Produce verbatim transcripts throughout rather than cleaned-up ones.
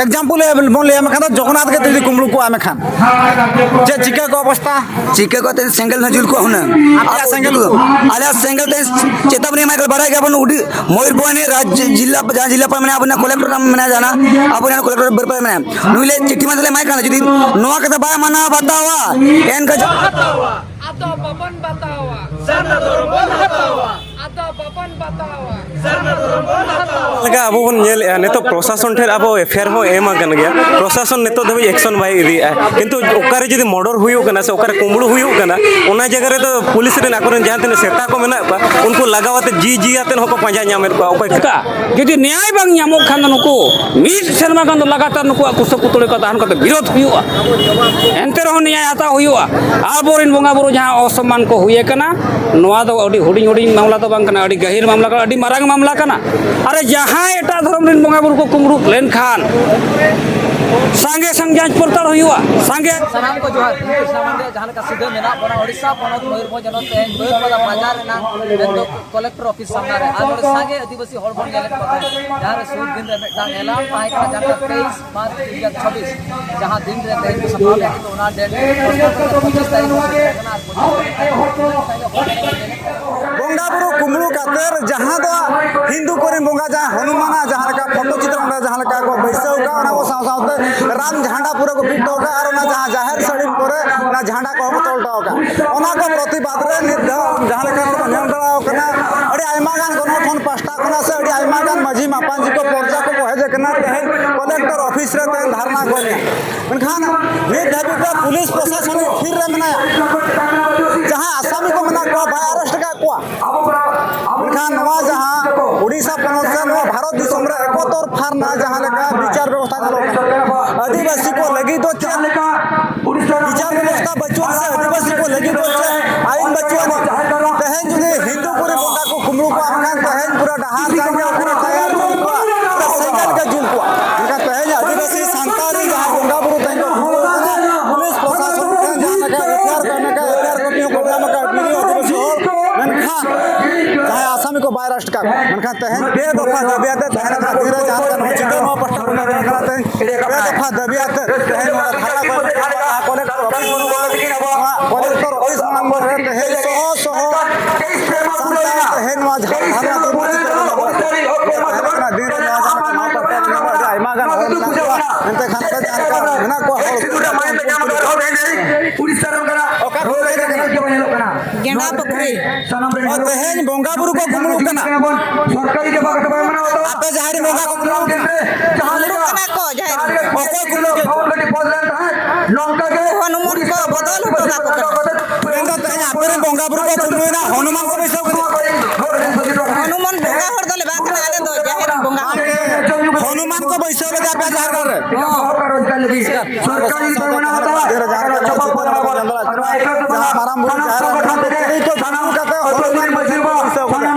Example ᱵᱚᱱ ᱞᱟᱹᱭᱟ, ᱢᱮᱱᱠᱷᱟᱱ ᱫᱚ ᱡᱚᱜᱚᱱᱱᱟᱛᱷ ᱜᱮ ᱡᱩᱫᱤ ᱠᱩᱢᱵᱽᱲᱩ ᱠᱚᱣᱟ, ᱢᱮᱱᱠᱷᱟᱱ ᱪᱮᱫ ᱪᱤᱠᱟᱹ ᱠᱚ ᱚᱵᱚᱥᱛᱟ? ᱪᱤᱠᱟᱹ ᱠᱟᱛᱮ ᱥᱮᱸᱜᱮᱞ ᱦᱚᱸ ᱡᱩᱞ ᱠᱚᱜᱼᱟ ᱦᱩᱱᱟᱹᱝ᱾ ᱟᱯᱮᱭᱟᱜ ᱥᱮᱸᱜᱮᱞ ᱠᱚ? ᱟᱞᱮᱭᱟᱜ ᱥᱮᱸᱜᱮᱞ ᱛᱮ ᱪᱮᱛᱟᱵᱚᱱᱤ ᱮᱢᱟᱭ ᱠᱟᱱᱟ, ᱵᱟᱲᱟᱭ ᱜᱮᱭᱟᱵᱚᱱ, ᱩᱰᱤ ᱢᱚᱭᱩᱨᱵᱷᱚᱸᱡᱽ ᱨᱟᱡᱽ ᱡᱤᱞᱟ, ᱡᱟᱦᱟᱸ ᱡᱤᱞᱟ ᱯᱟᱲᱟ ᱢᱮᱱᱟᱜᱼᱟ, ᱟᱵᱚ ᱱᱟᱜ ᱠᱚᱞᱮᱠᱴᱚᱨ ᱢᱮᱱᱟᱭᱟ, ᱡᱟᱦᱟᱱᱟᱜ ᱟᱵᱚ ᱱᱟᱜ ᱠᱚᱞᱮᱠᱴᱚᱨ ᱵᱮᱯᱟᱨ ᱢᱮᱱᱟᱭᱟ, ᱱᱩᱭ ᱞᱮ ᱪᱤᱴᱷᱤ ᱢᱟᱫᱷᱮ ᱞᱮ ᱮᱢᱟᱭ ᱠᱟᱱᱟ, ᱡᱩᱫᱤ ᱱᱚᱣᱟ ᱠᱟᱛᱷᱟ ᱵᱟᱭ ᱢᱟᱱᱟᱣ ᱵᱟᱛᱟᱣᱟ, ᱮᱱᱠᱷᱟᱱ ᱟᱫᱚ ᱵᱟᱵᱚᱱ ᱵᱟᱛᱟᱣᱟ᱾ ᱥᱟᱨᱱᱟ ᱫᱷᱚᱨᱚᱢ ᱵᱚᱱ ᱦᱟᱛᱟᱣᱟ᱾ ᱟᱫᱚ ᱵᱟᱵᱚᱱ ᱵᱟᱛᱟᱣᱟ᱾ ᱥᱟᱨᱱᱟ ᱫᱷᱚᱨᱚᱢ ᱵᱚᱱ ᱦᱟᱛᱟᱣᱟ᱾ ᱞᱮᱠᱟ ᱟᱵᱚ ᱵᱚᱱ ᱧᱮᱞᱮᱜᱼᱟ, ᱱᱤᱛᱚᱜ ᱯᱨᱚᱥᱟᱥᱚᱱ ᱴᱷᱮᱱ ᱟᱵᱚ ᱮᱯᱷ ᱟᱭ ᱟᱨ ᱦᱚᱸ ᱮᱢ ᱟᱠᱟᱱ ᱜᱮᱭᱟ, ᱯᱨᱚᱥᱟᱥᱚᱱ ᱱᱤᱛᱚᱜ ᱫᱷᱟᱹᱵᱤᱡ ᱮᱠᱥᱚᱱ ᱵᱟᱭ ᱤᱫᱤᱭᱮᱫᱼᱟ᱾ ᱠᱤᱱᱛᱩ ᱚᱠᱟᱨᱮ ᱡᱩᱫᱤ ᱢᱚᱨᱰᱚᱨ ᱦᱩᱭᱩᱜ ᱠᱟᱱᱟ ᱥᱮ ᱚᱠᱟᱨᱮ ᱠᱩᱢᱵᱽᱲᱩ ᱦᱩᱭᱩᱜ ᱠᱟᱱᱟ, ᱚᱱᱟ ᱡᱟᱭᱜᱟ ᱨᱮᱫᱚ ᱯᱩᱞᱤᱥ ᱨᱮᱱ ᱟᱠᱚᱨᱮᱱ ᱡᱟᱦᱟᱸ ᱛᱤᱱᱟᱹᱜ ᱥᱮᱛᱟ ᱠᱚ ᱢᱮᱱᱟᱜ ᱠᱚᱣᱟ, ᱩᱱᱠᱩ ᱞᱟᱜᱟᱣ ᱟᱛᱮ ᱡᱤ ᱡᱤ ᱟᱛᱮ ᱦᱚᱸᱠᱚ ᱯᱟᱸᱡᱟ ᱧᱟᱢᱮᱫ ᱠᱚᱣᱟ᱾ ᱚᱠᱚᱭ ᱠᱟ ᱡᱩᱫᱤ ᱱᱮᱭᱟᱭ ᱵᱟᱝ ᱧᱟᱢᱚᱜ ᱠᱷᱟᱱ ᱫᱚ ᱱᱩᱠᱩ ᱢᱤᱫ ᱥᱮᱨᱢᱟ ᱜᱟᱱ ᱫᱚ ᱞᱟᱜᱟᱛᱟᱨ ᱱᱩᱠᱩᱣᱟᱜ ᱠᱩᱥᱟᱹ ᱯᱩᱛᱲᱟᱹ ᱠᱚ ᱛᱟᱦᱮᱱ ᱠᱟᱛᱮ ᱵᱤᱨᱳᱫᱷ ᱦᱩᱭᱩᱜᱼᱟ᱾ ᱮᱱᱛᱮ ᱨᱮᱦᱚᱸ ᱱᱮᱭᱟᱭ ᱦᱟᱛᱟᱣ ᱦᱩᱭᱩᱜᱼᱟ᱾ ᱟᱵᱚᱨᱮᱱ ᱵᱚᱸᱜᱟ ᱵᱩᱨᱩ ᱡᱟᱦᱟᱸ ᱚᱥᱚᱢᱢᱟᱱ ᱠᱚ ᱦᱩᱭ ᱟᱠᱟᱱᱟ, ᱱᱚᱣᱟ ᱫᱚ ᱟᱹᱰᱤ ᱦᱩᱰᱤᱧ ᱦᱩᱰᱤᱧ ᱢᱟᱢᱞᱟ ᱫᱚ ᱵᱟᱝ ᱠᱟᱱᱟ, ᱟᱹᱰᱤ ᱜᱟᱹᱦᱤᱨ ᱢᱟᱢᱞᱟ ᱠᱟᱱᱟ, ᱟᱹᱰᱤ ᱢᱟᱨᱟᱝ ᱢᱟᱢᱞᱟ ᱠᱟᱱᱟ᱾ ᱟᱨ ᱡᱟᱦᱟᱸᱭ ᱮᱴᱟᱜ ᱫᱷᱚᱨᱚᱢ ᱨᱮᱱ ᱵᱚᱸᱜᱟ ᱵᱩᱨᱩ ᱠᱚ ᱠᱩᱢᱵᱽᱲᱩ ᱞᱮᱱᱠᱷᱟᱱ ᱥᱟᱸᱜᱮ ᱥᱟᱸᱜᱮ ᱡᱟᱸᱪ ᱯᱚᱲᱛᱟᱞ ᱦᱩᱭᱩᱜᱼᱟ, ᱥᱟᱸᱜᱮ ᱥᱟᱱᱟᱢ ᱠᱚ ᱡᱚᱦᱟᱨ᱾ ᱠᱨᱤᱥᱱᱟ ᱢᱚᱱᱫᱤᱨ ᱡᱟᱦᱟᱸ ᱞᱮᱠᱟ ᱥᱤᱫᱷᱟᱹ ᱢᱮᱱᱟᱜ ᱵᱚᱱᱟ ᱳᱰᱤᱥᱟ ᱯᱚᱱᱚᱛ ᱢᱚᱭᱩᱨᱵᱷᱚᱸᱡᱽ ᱦᱚᱱᱚᱛ, ᱛᱮᱦᱮᱧ ᱵᱟᱹᱨᱯᱟᱫᱟ ᱵᱟᱡᱟᱨ ᱨᱮᱱᱟᱜ ᱢᱮᱱᱫᱚ ᱠᱚᱞᱮᱠᱴᱚᱨ ᱚᱯᱷᱤᱥ ᱥᱟᱢᱱᱟ ᱨᱮ ᱟᱨ ᱱᱚᱰᱮ ᱥᱟᱸᱜᱮ ᱟᱹᱫᱤᱵᱟᱹᱥᱤ ᱦᱚᱲ ᱵᱚᱱ ᱧᱮᱞᱮᱫ ᱠᱚ ᱛᱟᱦᱮᱸᱫ, ᱡᱟᱦᱟᱸ ᱨᱮ ᱥᱩᱨ ᱫᱤᱱ ᱨᱮ ᱢᱤᱫᱴᱟᱝ ᱮᱞᱟᱱ ᱛᱟᱦᱮᱸ ᱠᱟᱱᱟ, ᱡᱟᱦᱟᱸ ᱫᱚ ᱛᱮᱭᱤᱥ ᱢᱟᱨᱪ ᱫᱩ ᱦᱟᱡᱟᱨ ᱪᱷᱟᱵᱵᱤᱥ, ᱡᱟᱦᱟᱸ ᱫᱤᱱ ᱨᱮ ᱛᱮᱦᱮᱧ ᱠᱚ ᱥᱟᱯᱲᱟᱣ ᱞᱮᱫ, ᱠᱤᱱᱛᱩ ᱚᱱᱟ ᱰᱮᱴ ᱯᱚᱸᱪᱤᱥ ᱛᱟᱹᱨᱤᱠᱷ ᱦᱚᱸ ᱥᱮᱴᱮᱨ ᱠᱟᱱᱟ ᱟᱨ ᱯᱚᱸᱪᱤᱥ ᱛᱟᱹᱨᱤᱠᱷ ᱨᱮ ᱥᱟᱸᱜᱮ ᱦᱚᱲ ᱵᱚᱱ ᱧᱮᱞᱮᱫ ᱠᱚᱣᱟ᱾ ᱵᱚᱸᱜᱟ ᱵᱩᱨᱩ ᱠᱩᱢᱵᱽᱲᱩ ᱠᱟᱛᱮ, ᱡᱟᱦᱟᱸ ᱫᱚ ᱦᱤᱱᱫᱩ ᱠᱚᱨᱮᱱ ᱵᱚᱸᱜᱟ, ᱡᱟᱦᱟᱸ ᱦᱚᱱᱩᱢᱟᱱᱟᱜ ᱡᱟᱦᱟᱸ ᱞᱮᱠᱟ ᱯᱷᱳᱴᱳ ᱪᱤᱛᱨᱚ ᱚᱸᱰᱮ ᱡᱟᱦᱟᱸ ᱞᱮᱠᱟ ᱠᱚ ᱵᱟᱹᱭᱥᱟᱹᱣ ᱠᱟᱜᱼᱟ, ᱚᱱᱟ ᱠᱚ ᱥᱟᱶ ᱥᱟᱶᱛᱮ ᱨᱟᱢ ᱡᱷᱟᱱᱰᱟ ᱯᱩᱨᱟᱹ ᱠᱚ ᱵᱤᱫ ᱦᱚᱴᱚ ᱠᱟᱜᱼᱟ ᱟᱨ ᱚᱱᱟ ᱡᱟᱦᱟᱸ ᱡᱟᱦᱮᱨ ᱥᱟᱹᱲᱤᱢ ᱠᱚᱨᱮ ᱚᱱᱟ ᱡᱷᱟᱱᱰᱟ ᱠᱚᱦᱚᱸ ᱠᱚ ᱛᱚᱞ ᱦᱚᱴᱚ ᱠᱟᱜᱼᱟ᱾ ᱚᱱᱟ ᱠᱚ ᱯᱨᱚᱛᱤᱵᱟᱫ ᱨᱮ ᱱᱤᱛ ᱫᱚ ᱡᱟᱦᱟᱸ ᱞᱮᱠᱟ ᱠᱚ ᱧᱮᱞ ᱵᱟᱲᱟᱣ ᱠᱟᱱᱟ, ᱟᱹᱰᱤ ᱟᱭᱢᱟ ᱜᱟᱱ ᱜᱚᱱᱚᱴᱷᱚᱱ ᱯᱟᱥᱴᱟ ᱠᱷᱚᱱᱟᱜ ᱥᱮ ᱟᱹᱰᱤ ᱟᱭᱢᱟ ᱜᱟᱱ ᱢᱟᱹᱡᱷᱤ ᱢᱟᱯᱟᱱᱡᱷᱤ ᱠᱚ ᱯᱚᱨᱡᱟ ᱠᱚᱠᱚ ᱦᱮᱡ ᱟᱠᱟᱱᱟ ᱛᱮᱦᱮᱧ ᱠᱚᱞᱮᱠᱴᱚᱨ ᱚᱯᱷᱤᱥ ᱨᱮ ᱛᱮᱦᱮᱧ ᱫᱷᱟᱨᱱᱟ ᱠᱚ ᱮᱢᱮᱫᱼᱟ᱾ ᱢᱮᱱᱠᱷᱟᱱ ᱱᱤᱛ ᱫᱷᱟᱹᱵᱤᱡ ᱛᱮ ᱯᱩᱞᱤᱥ ᱯᱨᱚᱥᱟᱥᱚᱱ ᱛᱷᱤᱨ ᱨᱮ ᱢᱮᱱᱟᱭᱟ, ᱡᱟᱦᱟᱸᱭ ᱟᱥᱟᱢᱤ ᱠᱚ ᱢᱮᱱᱟᱜ ᱠᱚᱣᱟ ᱵᱟᱭ ᱟᱨᱮᱥᱴ ᱟᱠᱟᱫ ᱠᱚᱣᱟ᱾ ᱢᱮᱱᱠᱷᱟᱱ ᱱᱚᱣᱟ ᱡᱟᱦᱟᱸ ᱳᱰᱤᱥᱟ ᱯᱚᱱᱚᱛ ᱥᱮ ᱱᱚᱣᱟ ᱵᱷᱟᱨᱚᱛ ᱫᱤᱥᱚᱢ ᱨᱮ ᱮᱠᱚᱛᱚᱨ ᱯᱷᱟᱨᱱᱟ ᱡᱟᱦᱟᱸ ᱞᱮᱠᱟ ᱵᱤᱪᱟᱨ ᱵᱮᱵᱚᱥᱛᱷᱟ ᱧᱮᱞᱚᱜ ᱠᱟᱱᱟ, ᱟᱹᱫᱤᱵᱟᱹᱥᱤ ᱠᱚ ᱞᱟᱹᱜᱤᱫ ᱫᱚ ᱪᱮᱫ ᱞᱮᱠᱟ ᱵᱤᱪᱟᱨ ᱵᱮᱵᱚᱥᱛᱷᱟ ᱵᱟᱹᱪᱩᱜ ᱥᱮ ᱟᱹᱫᱤᱵᱟᱹᱥᱤ ᱠᱚ ᱞᱟᱹᱜᱤᱫ ᱫᱚ ᱪᱮᱫ ᱟᱹᱭᱤᱱ ᱵᱟᱹᱪᱩᱜ ᱟᱹᱱᱤᱡ? ᱛᱮᱦᱮᱧ ᱡᱩᱫᱤ ᱦᱤᱱᱫᱩ ᱠᱚᱨᱮ ᱵᱚᱸᱜᱟ ᱠᱚ ᱠᱩᱢᱵᱽᱲᱩ ᱠᱚᱣᱟ, ᱢᱮᱱᱠᱷᱟᱱ ᱛᱮᱦᱮᱧ ᱯᱩᱨᱟᱹ ᱰᱟᱦᱟᱨ ᱡᱟᱸᱜᱮ ᱠᱚ ᱛᱮᱭᱟᱨ ᱡᱩᱞ ᱠᱚᱣᱟ, ᱯᱩᱨᱟᱹ ᱥᱮᱸᱜᱮᱞ ᱜᱮ ᱡᱩᱞ ᱠᱚᱣᱟ᱾ ᱢᱮᱱᱠᱷᱟᱱ ᱛᱮᱦᱮᱧ ᱟᱹᱫᱤᱵᱟᱹᱥᱤ ᱥᱟᱱᱛᱟᱲ ᱨᱮᱱ ᱡᱟᱦᱟᱸ ᱵᱚᱸᱜᱟ ᱵᱩᱨᱩ ᱛᱮᱦᱮᱧ ᱠᱚ ᱠᱩᱢᱵᱽᱲᱩ ᱠᱟᱱᱟ, ᱯᱩᱞᱤᱥ ᱯᱨᱚᱥᱟᱥᱚᱱ ᱴᱷᱮᱱ ᱡᱟᱦᱟᱸ ᱞᱮᱠᱟ ᱮᱯᱷ ᱟᱭ ᱟᱨ ᱠᱚ ᱮᱢ ᱟᱠᱟᱫ, ᱮᱯᱷ ᱟᱭ ᱟᱨ ᱠᱚᱯᱤ ᱦᱚᱸᱠᱚ ᱮᱢ ᱟᱠᱟᱫ ᱵᱤᱰᱤ ᱳ ᱟᱹᱫᱤᱵᱟᱹᱥᱤ ᱦᱚᱲ, ᱢᱮᱱᱠᱷᱟᱱ ᱡᱟᱦᱟᱸᱭ ᱟᱥᱟᱢᱤ ᱠᱚ ᱵᱟᱭ ᱟᱨᱮᱥᱴ ᱠᱟᱜ ᱠᱚᱣᱟ᱾ ᱢᱮᱱᱠᱷᱟᱱ ᱛᱮᱦᱮᱧ ᱵᱮ ᱫᱚᱯᱷᱟ ᱫᱟᱹᱵᱤ ᱟᱛᱮ ᱛᱟᱦᱮᱱ ᱠᱟᱱᱟ ᱫᱤᱱ ᱨᱮ ᱡᱟᱦᱟᱸ ᱞᱮᱠᱟ ᱱᱚᱣᱟ ᱪᱤᱠᱟᱹ ᱱᱚᱣᱟ ᱯᱟᱦᱴᱟ ᱠᱷᱚᱱ ᱡᱟᱦᱟᱸ ᱞᱮᱠᱟ ᱫᱟᱹᱵᱤ ᱟᱛᱮ ᱛᱮᱦᱮᱧ ᱱᱚᱣᱟ ᱫᱷᱟᱨᱱᱟ ᱠᱚ ᱠᱚᱞᱮᱠᱴᱚᱨ ᱚᱯᱷᱤᱥ ᱢᱟᱲᱟᱝ ᱨᱮ ᱛᱮᱦᱮᱧ ᱥᱚᱦᱚ ᱥᱚᱦᱚ ᱥᱟᱱᱛᱟᱲ ᱛᱮᱦᱮᱧ ᱱᱚᱣᱟ ᱡᱷᱟᱲᱠᱷᱚᱸᱰ ᱨᱮᱱᱟᱜ ᱫᱤᱱ ᱨᱮ ᱱᱚᱣᱟ ᱡᱟᱦᱟᱸ ᱟᱹᱰᱤ ᱟᱭᱢᱟ ᱜᱟᱱ ᱦᱚᱲ ᱢᱮᱱᱟᱜ ᱠᱚᱣᱟ, ᱮᱱᱛᱮ ᱠᱷᱟᱱ ᱫᱚ ᱡᱟᱦᱟᱸ ᱞᱮᱠᱟ ᱢᱮᱱᱟᱜ ᱠᱚᱣᱟ ᱦᱚᱲ ᱠᱚ ᱚᱠᱟ ᱠᱷᱚᱱ ᱯᱮ ᱦᱮᱡ ᱟᱠᱟᱱᱟ? ᱜᱮᱸᱰᱟ ᱯᱩᱠᱷᱨᱤ᱾ ᱛᱮᱦᱮᱧ ᱵᱚᱸᱜᱟ ᱵᱩᱨᱩ ᱠᱚ ᱠᱩᱢᱵᱽᱲᱩᱜ ᱠᱟᱱᱟ᱾ ᱟᱯᱮ ᱡᱟᱦᱮᱨ ᱨᱮ ᱵᱚᱸᱜᱟ ᱠᱚ ᱠᱩᱢᱵᱽᱲᱩᱜ ᱠᱟᱱᱟ? ᱠᱩᱢᱵᱽᱲᱩᱜ ᱠᱟᱱᱟ ᱠᱚ ᱡᱟᱦᱮᱨ ᱨᱮ᱾ ᱚᱠᱚᱭ ᱠᱩᱢᱵᱽᱲᱩ ᱠᱮᱫ ᱠᱚᱣᱟ? ᱱᱚᱝᱠᱟ ᱜᱮ ᱦᱚᱱᱩᱢᱟᱱ ᱠᱚ ᱵᱚᱫᱚᱞ ᱦᱚᱴᱚ ᱠᱟᱠᱚ ᱠᱟᱱᱟ᱾ ᱢᱮᱱᱫᱚ ᱛᱮᱦᱮᱧ ᱟᱯᱮ ᱨᱮᱱ ᱵᱚᱸᱜᱟ ᱵᱩᱨᱩ ᱠᱚ ᱠᱩᱢᱵᱽᱲᱩᱭᱮᱱᱟ, ᱦᱚᱱᱩᱢᱟᱱ ᱠᱚ ᱵᱟᱹᱭᱥᱟᱹᱣ ᱠᱮᱫᱮᱭᱟ᱾ ᱦᱚᱱᱩᱢᱟᱱ ᱵᱚᱸᱜᱟ ᱦᱚᱲ ᱫᱚᱞᱮ ᱵᱟᱝ ᱠᱟᱱᱟ, ᱟᱞᱮ ᱫᱚ ᱡᱟᱦᱮᱨ ᱵᱚᱸᱜᱟ ᱦᱚᱲ᱾ ᱦᱚᱱᱩᱢᱟᱱ ᱠᱚ ᱵᱟᱹᱭᱥᱟᱹᱣ ᱞᱮᱫᱟ ᱟᱯᱮ ᱡᱟᱦᱮᱨ ᱜᱟᱲ ᱨᱮ᱾ ᱦᱚᱸ᱾ ᱥᱚᱨᱠᱟᱨ ᱡᱩᱫᱤ ᱵᱟᱭ ᱢᱟᱱᱟᱣ ᱵᱟᱛᱟᱣᱟ, ᱟᱨ ᱪᱚᱯᱚᱞ ᱠᱚ ᱵᱟᱲᱟᱣᱟ᱾ ᱟᱨ ᱱᱚᱣᱟ ᱮᱠᱟᱞ ᱛᱮ ᱵᱟᱝ᱾ ᱡᱟᱦᱟᱸ ᱢᱟᱨᱟᱝ ᱵᱩᱨᱩ ᱥᱟᱱᱟᱢ ᱡᱟᱦᱮᱨ ᱥᱚᱝᱜᱚᱴᱷᱚᱱ ᱠᱚ ᱛᱮᱜᱮ ᱛᱮ ᱥᱟᱱᱟᱢ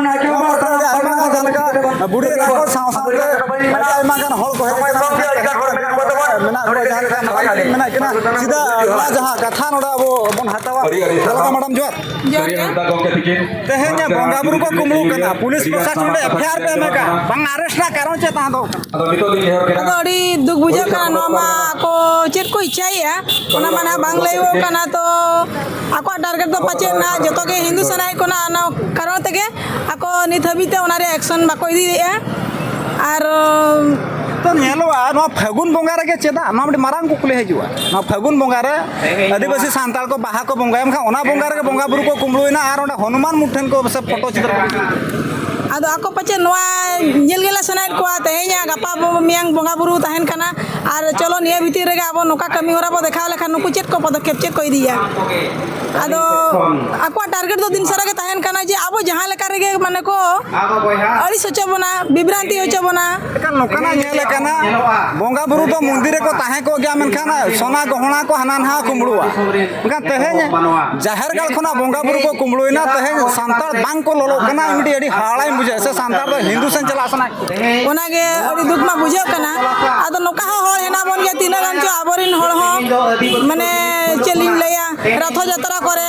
ᱱᱟᱭᱠᱮ ᱵᱟᱵᱟ, ᱥᱟᱱᱟᱢ ᱟᱭᱢᱟ ᱜᱟᱱ ᱡᱟᱦᱟᱸ ᱞᱮᱠᱟ ᱵᱩᱰᱷᱤ ᱮᱨᱟ ᱠᱚ ᱥᱟᱶ ᱥᱟᱶᱛᱮ ᱟᱹᱰᱤ ᱟᱭᱢᱟ ᱜᱟᱱ ᱦᱚᱲ ᱠᱚ ᱦᱮᱡ ᱟᱠᱟᱱᱟ᱾ ᱚᱱᱠᱟ ᱮᱴᱟᱜ ᱦᱚᱲ ᱢᱮᱱᱟᱜ ᱠᱚᱣᱟ ᱛᱟᱵᱚᱱᱟ᱾ ᱢᱮᱱᱟᱜ ᱠᱚᱣᱟ, ᱡᱟᱦᱟᱸ ᱞᱮᱠᱟ ᱱᱟᱯᱟᱭ ᱢᱮᱱᱟᱜ ᱠᱤᱱᱟ᱾ ᱪᱮᱫᱟᱜ ᱱᱚᱣᱟ ᱡᱟᱦᱟᱸ ᱠᱟᱛᱷᱟ ᱱᱚᱰᱮ ᱟᱵᱚ ᱵᱚᱱ ᱦᱟᱛᱟᱣᱟ? ᱡᱟᱦᱟᱸ ᱞᱮᱠᱟ ᱢᱮᱰᱟᱢ, ᱡᱚᱦᱟᱨ᱾ ᱡᱚᱦᱟᱨ ᱜᱮ᱾ ᱛᱮᱦᱮᱧ ᱵᱚᱸᱜᱟ ᱵᱩᱨᱩ ᱠᱚ ᱠᱩᱢᱵᱽᱲᱩᱜ ᱠᱟᱱᱟ, ᱯᱩᱞᱤᱥ ᱯᱨᱚᱥᱟᱥᱚᱱ ᱨᱮ ᱮᱯᱷ ᱟᱭ ᱟᱨ ᱯᱮ ᱮᱢ ᱟᱠᱟᱫ, ᱵᱟᱝ ᱟᱨᱮᱥᱴ ᱨᱮᱱᱟᱜ ᱠᱟᱨᱚᱱ ᱪᱮᱫ ᱛᱟᱦᱮᱸ ᱫᱚᱨᱠᱟᱨ? ᱟᱫᱚ ᱟᱹᱰᱤ ᱫᱩᱠ ᱵᱩᱡᱷᱟᱹᱜ ᱠᱟᱱᱟ, ᱱᱚᱣᱟ ᱢᱟ ᱟᱠᱚ ᱪᱮᱫ ᱠᱚ ᱤᱪᱪᱷᱟᱹᱭᱮᱫᱼᱟ, ᱚᱱᱟ ᱢᱟ ᱱᱟᱦᱟᱜ ᱵᱟᱝ ᱞᱟᱹᱭᱚᱜ ᱠᱟᱱᱟ᱾ ᱛᱚ ᱟᱠᱚᱣᱟᱜ ᱴᱟᱨᱜᱮᱴ ᱫᱚ ᱯᱟᱪᱮᱫ ᱱᱟᱦᱟᱜ ᱡᱚᱛᱚ ᱜᱮ ᱦᱤᱱᱫᱩ ᱥᱟᱱᱟᱭᱮᱫ ᱠᱚ ᱱᱟᱦᱟᱜ, ᱚᱱᱟ ᱠᱟᱨᱚᱱ ᱛᱮᱜᱮ ᱟᱠᱚ ᱱᱤᱛ ᱦᱟᱹᱵᱤᱡ ᱛᱮ ᱚᱱᱟ ᱨᱮ ᱮᱠᱥᱚᱱ ᱵᱟᱠᱚ ᱤᱫᱤᱭᱮᱫᱼᱟ᱾ ᱟᱨ ᱛᱚ ᱧᱮᱞᱚᱜᱼᱟ, ᱱᱚᱣᱟ ᱯᱷᱟᱹᱜᱩᱱ ᱵᱚᱸᱜᱟ ᱨᱮᱜᱮ ᱪᱮᱫᱟᱜ? ᱱᱚᱣᱟ ᱢᱤᱫᱴᱤᱡ ᱢᱟᱨᱟᱝ ᱠᱩᱠᱞᱤ ᱦᱤᱡᱩᱜᱼᱟ᱾ ᱱᱚᱣᱟ ᱯᱷᱟᱹᱜᱩᱱ ᱵᱚᱸᱜᱟ ᱨᱮ ᱟᱹᱫᱤᱵᱟᱹᱥᱤ ᱥᱟᱱᱛᱟᱲ ᱠᱚ ᱵᱟᱦᱟ ᱠᱚ ᱵᱚᱸᱜᱟᱭᱟ, ᱢᱮᱱᱠᱷᱟᱱ ᱚᱱᱟ ᱵᱚᱸᱜᱟ ᱨᱮᱜᱮ ᱵᱚᱸᱜᱟ ᱵᱩᱨᱩ ᱠᱚ ᱠᱩᱢᱵᱽᱲᱩᱭᱮᱱᱟ ᱟᱨ ᱚᱸᱰᱮ ᱦᱚᱱᱩᱢᱟᱱ ᱢᱩᱴᱷᱟᱹᱱ ᱠᱚ ᱥᱮ ᱯᱷᱳᱴᱳ ᱪᱤᱛᱟᱹᱨ ᱠᱚ᱾ ᱟᱫᱚ ᱟᱠᱚ ᱯᱟᱪᱮᱫ ᱱᱚᱣᱟ ᱧᱮᱞ ᱜᱮᱞᱮ ᱥᱟᱱᱟᱭᱮᱫ ᱠᱚᱣᱟ, ᱛᱮᱦᱮᱧ ᱜᱟᱯᱟ ᱵᱚ-, ᱢᱮᱭᱟᱝ ᱵᱚᱸᱜᱟ ᱵᱩᱨᱩ ᱛᱟᱦᱮᱱ ᱠᱟᱱᱟ, ᱟᱨ ᱪᱚᱞᱚ ᱱᱤᱭᱟᱹ ᱵᱷᱤᱛᱤᱨ ᱨᱮᱜᱮ ᱟᱵᱚ ᱱᱚᱝᱠᱟ ᱠᱟᱹᱢᱤ ᱦᱚᱨᱟ ᱵᱚ ᱫᱮᱠᱷᱟᱣ ᱞᱮᱠᱷᱟᱱ ᱱᱩᱠᱩ ᱪᱮᱫ ᱠᱚ ᱯᱚᱫᱚᱠᱷᱮᱯ ᱪᱮᱫ ᱠᱚ ᱤᱫᱤᱭᱟ? ᱟᱫᱚ ᱟᱠᱚᱣᱟᱜ ᱴᱟᱨᱜᱮᱴ ᱫᱚ ᱫᱤᱱ ᱥᱟᱨᱟ ᱜᱮ ᱛᱟᱦᱮᱱ ᱠᱟᱱᱟ ᱡᱮ ᱟᱵᱚ ᱡᱟᱦᱟᱸ ᱞᱮᱠᱟ ᱨᱮᱜᱮ ᱢᱟᱱᱮ ᱠᱚ ᱟᱹᱲᱤᱥ ᱦᱚᱪᱚ ᱵᱚᱱᱟ, ᱵᱤᱵᱷᱨᱟᱱᱛᱤ ᱦᱚᱪᱚ ᱵᱚᱱᱟ᱾ ᱮᱠᱟᱞ ᱱᱚᱝᱠᱟᱱᱟᱜ ᱧᱮᱞ ᱟᱠᱟᱱᱟ, ᱵᱚᱸᱜᱟ ᱵᱩᱨᱩ ᱫᱚ ᱢᱚᱱᱫᱤᱨ ᱨᱮᱠᱚ ᱛᱟᱦᱮᱸ ᱠᱚᱜ ᱜᱮᱭᱟ, ᱢᱮᱱᱠᱷᱟᱱ ᱥᱚᱱᱟ ᱜᱚᱦᱚᱲᱟ ᱠᱚ ᱦᱟᱱᱟ ᱱᱟᱣᱟ ᱠᱩᱢᱵᱽᱲᱩᱜᱼᱟ᱾ ᱢᱮᱱᱠᱷᱟᱱ ᱛᱮᱦᱮᱧ ᱡᱟᱦᱮᱨ ᱜᱟᱲ ᱠᱷᱚᱱᱟᱜ ᱵᱚᱸᱜᱟ ᱵᱩᱨᱩ ᱠᱚ ᱠᱩᱢᱵᱽᱲᱩᱭᱮᱱᱟ, ᱛᱮᱦᱮᱧ ᱥᱟᱱᱛᱟᱲ ᱵᱟᱝ ᱠᱚ ᱞᱚᱞᱚᱜ ᱠᱟᱱᱟ, ᱢᱤᱫᱴᱤᱡ ᱟᱹᱰᱤ ᱦᱟᱦᱟᱲᱟᱧ ᱵᱩᱡᱷᱟᱹᱣᱟ, ᱥᱮ ᱥᱟᱱᱛᱟᱲ ᱫᱚ ᱦᱤᱱᱫᱩ ᱥᱮᱱ ᱪᱟᱞᱟᱜ ᱥᱟᱱᱟᱭᱮᱫ ᱠᱚᱣᱟ᱾ ᱚᱱᱟᱜᱮ ᱟᱹᱰᱤ ᱫᱩᱠ ᱢᱟ ᱵᱩᱡᱷᱟᱹᱜ ᱠᱟᱱᱟ᱾ ᱟᱫᱚ ᱱᱚᱝᱠᱟ ᱦᱚᱸ ᱦᱚᱲ ᱦᱮᱱᱟᱜ ᱵᱚᱱ ᱜᱮᱭᱟ, ᱛᱤᱱᱟᱹᱜ ᱜᱟᱱ ᱪᱚ ᱟᱵᱚᱨᱮᱱ ᱦᱚᱲ ᱦᱚᱸ ᱢᱟᱱᱮ ᱪᱮᱫ ᱞᱤᱧ ᱞᱟᱹᱭᱟ, ᱨᱟᱛᱷᱚ ᱡᱟᱛᱨᱟ ᱠᱚᱨᱮ,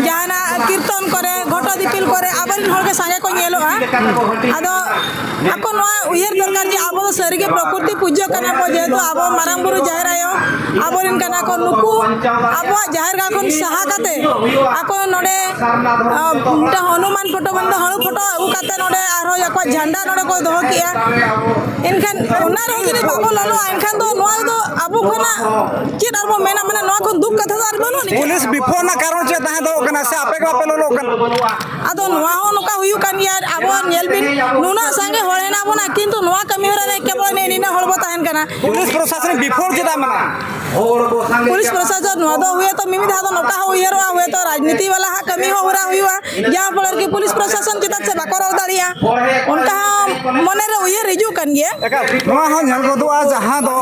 ᱡᱟᱦᱟᱱᱟᱜ ᱠᱤᱨᱛᱚᱱ ᱠᱚᱨᱮ, ᱜᱷᱚᱴᱚ ᱫᱤᱯᱤᱞ ᱠᱚᱨᱮ ᱟᱵᱚᱨᱮᱱ ᱦᱚᱲ ᱜᱮ ᱥᱟᱸᱜᱮ ᱠᱚ ᱧᱮᱞᱚᱜᱼᱟ᱾ ᱟᱫᱚ ᱟᱠᱚ ᱱᱚᱣᱟ ᱩᱭᱦᱟᱹᱨ ᱫᱚᱨᱠᱟᱨ ᱡᱮ ᱟᱵᱚ ᱫᱚ ᱥᱟᱹᱨᱤᱜᱮ ᱯᱨᱚᱠᱨᱤᱛᱤ ᱯᱩᱡᱟᱹ ᱠᱟᱱᱟ ᱵᱚ, ᱡᱮᱦᱮᱛᱩ ᱟᱵᱚ ᱢᱟᱨᱟᱝ ᱵᱩᱨᱩ ᱡᱟᱦᱮᱨ ᱟᱭᱳ ᱟᱵᱚᱨᱮᱱ ᱠᱟᱱᱟ ᱠᱚ, ᱱᱩᱠᱩ ᱟᱵᱚᱣᱟᱜ ᱡᱟᱦᱮᱨ ᱜᱟᱲ ᱠᱷᱚᱱ ᱥᱟᱦᱟ ᱠᱟᱛᱮ ᱟᱠᱚ ᱱᱚᱰᱮ, ᱟ, ᱢᱤᱫᱴᱟᱝ ᱦᱚᱱᱩᱢᱟᱱ ᱯᱷᱳᱴᱳ ᱢᱮᱱᱫᱚ ᱦᱟᱹᱲᱩ ᱯᱷᱳᱴᱳ ᱟᱹᱜᱩ ᱠᱟᱛᱮ ᱱᱚᱰᱮ ᱟᱨᱦᱚᱸ ᱟᱠᱚᱣᱟᱜ ᱡᱷᱟᱱᱰᱟ ᱱᱚᱰᱮ ᱠᱚ ᱫᱚᱦᱚ ᱠᱮᱜᱼᱟ᱾ ᱮᱱᱠᱷᱟᱱ ᱚᱱᱟ ᱨᱮᱦᱚᱸ ᱡᱩᱫᱤ ᱵᱟᱵᱚ ᱞᱚᱞᱚᱜᱼᱟ, ᱮᱱᱠᱷᱟᱱ ᱫᱚ ᱱᱚᱣᱟ ᱫᱚ ᱟᱵᱚ ᱠᱷᱚᱱᱟᱜ ᱪᱮᱫ ᱟᱨᱵᱚ ᱢᱮᱱᱟ? ᱢᱟᱱᱮ ᱱᱚᱣᱟ ᱠᱷᱚᱱ ᱫᱩᱠ ᱠᱟᱛᱷᱟ ᱫᱚ ᱟᱨ ᱵᱟᱹᱱᱩᱜ ᱟᱹᱱᱤᱡ᱾ ᱯᱩᱞᱤᱥ ᱵᱤᱯᱷᱳᱨ ᱨᱮᱱᱟᱜ ᱠᱟᱨᱚᱱ ᱪᱮᱫ ᱛᱟᱦᱮᱸ ᱫᱚ ᱠᱟᱱᱟ ᱥᱮ ᱟᱯᱮ ᱜᱮ ᱵᱟᱯᱮ ᱞᱚᱞᱚᱜ ᱠᱟᱱᱟ? ᱟᱫᱚ ᱱᱚᱣᱟ ᱦᱚᱸ ᱱᱚᱝᱠᱟ ᱦᱩᱭᱩᱜ ᱠᱟᱱ ᱜᱮᱭᱟ, ᱟᱵᱚ ᱧᱮᱞ ᱵᱤᱱ, ᱱᱩᱱᱟᱹᱜ ᱥᱟᱸᱜᱮ ᱦᱚᱲ ᱦᱮᱱᱟᱜ ᱵᱚᱱᱟ, ᱠᱤᱱᱛᱩ ᱱᱚᱣᱟ ᱠᱟᱹᱢᱤ ᱦᱚᱨᱟ ᱨᱮ ᱠᱮᱵᱚᱞ ᱱᱤᱱᱟᱹᱜ ᱦᱚᱲ ᱵᱚ ᱛᱟᱦᱮᱱ ᱠᱟᱱᱟ᱾ ᱯᱩᱞᱤᱥ ᱯᱨᱚᱥᱟᱥᱚᱱᱤᱠ ᱵᱤᱯᱷᱳᱨ ᱪᱮᱫᱟᱜ ᱢᱮᱱᱟᱜᱼᱟ? ᱯᱩᱞᱤᱥ ᱯᱨᱚᱥᱟᱥᱚᱱ ᱱᱚᱣᱟ ᱫᱚ ᱦᱩᱭᱩᱜᱼᱟ ᱛᱚ, ᱢᱤᱢᱤᱫ ᱫᱷᱟᱣ ᱫᱚ ᱱᱚᱝᱠᱟ ᱦᱚᱸ ᱩᱭᱦᱟᱹᱨᱚᱜᱼᱟ, ᱦᱩᱭᱩᱜᱼᱟ ᱛᱚ ᱨᱟᱡᱽᱱᱤᱛᱤ ᱵᱟᱞᱟ ᱦᱟᱸᱜ ᱠᱟᱹᱢᱤ ᱦᱚᱸ ᱦᱚᱨᱟ ᱦᱩᱭᱩᱜᱼᱟ, ᱡᱟᱦᱟᱸ ᱯᱷᱚᱞᱚᱨ ᱠᱤ ᱯᱩᱞᱤᱥ ᱯᱨᱚᱥᱟᱥᱚᱱ ᱪᱮᱛᱟᱱ ᱥᱮ ᱵᱟᱠᱚ ᱨᱚᱲ ᱫᱟᱲᱮᱭᱟᱜᱼᱟ, ᱚᱱᱠᱟ ᱦᱚᱸ ᱢᱚᱱᱮᱨᱮ ᱩᱭᱦᱟᱹᱨ ᱦᱤᱡᱩᱜ ᱠᱟᱱ ᱜᱮᱭᱟ᱾ ᱮᱠᱟᱞ, ᱱᱚᱣᱟ ᱦᱚᱸ ᱧᱮᱞ ᱜᱚᱫᱚᱜᱼᱟ, ᱡᱟᱦᱟᱸ ᱫᱚ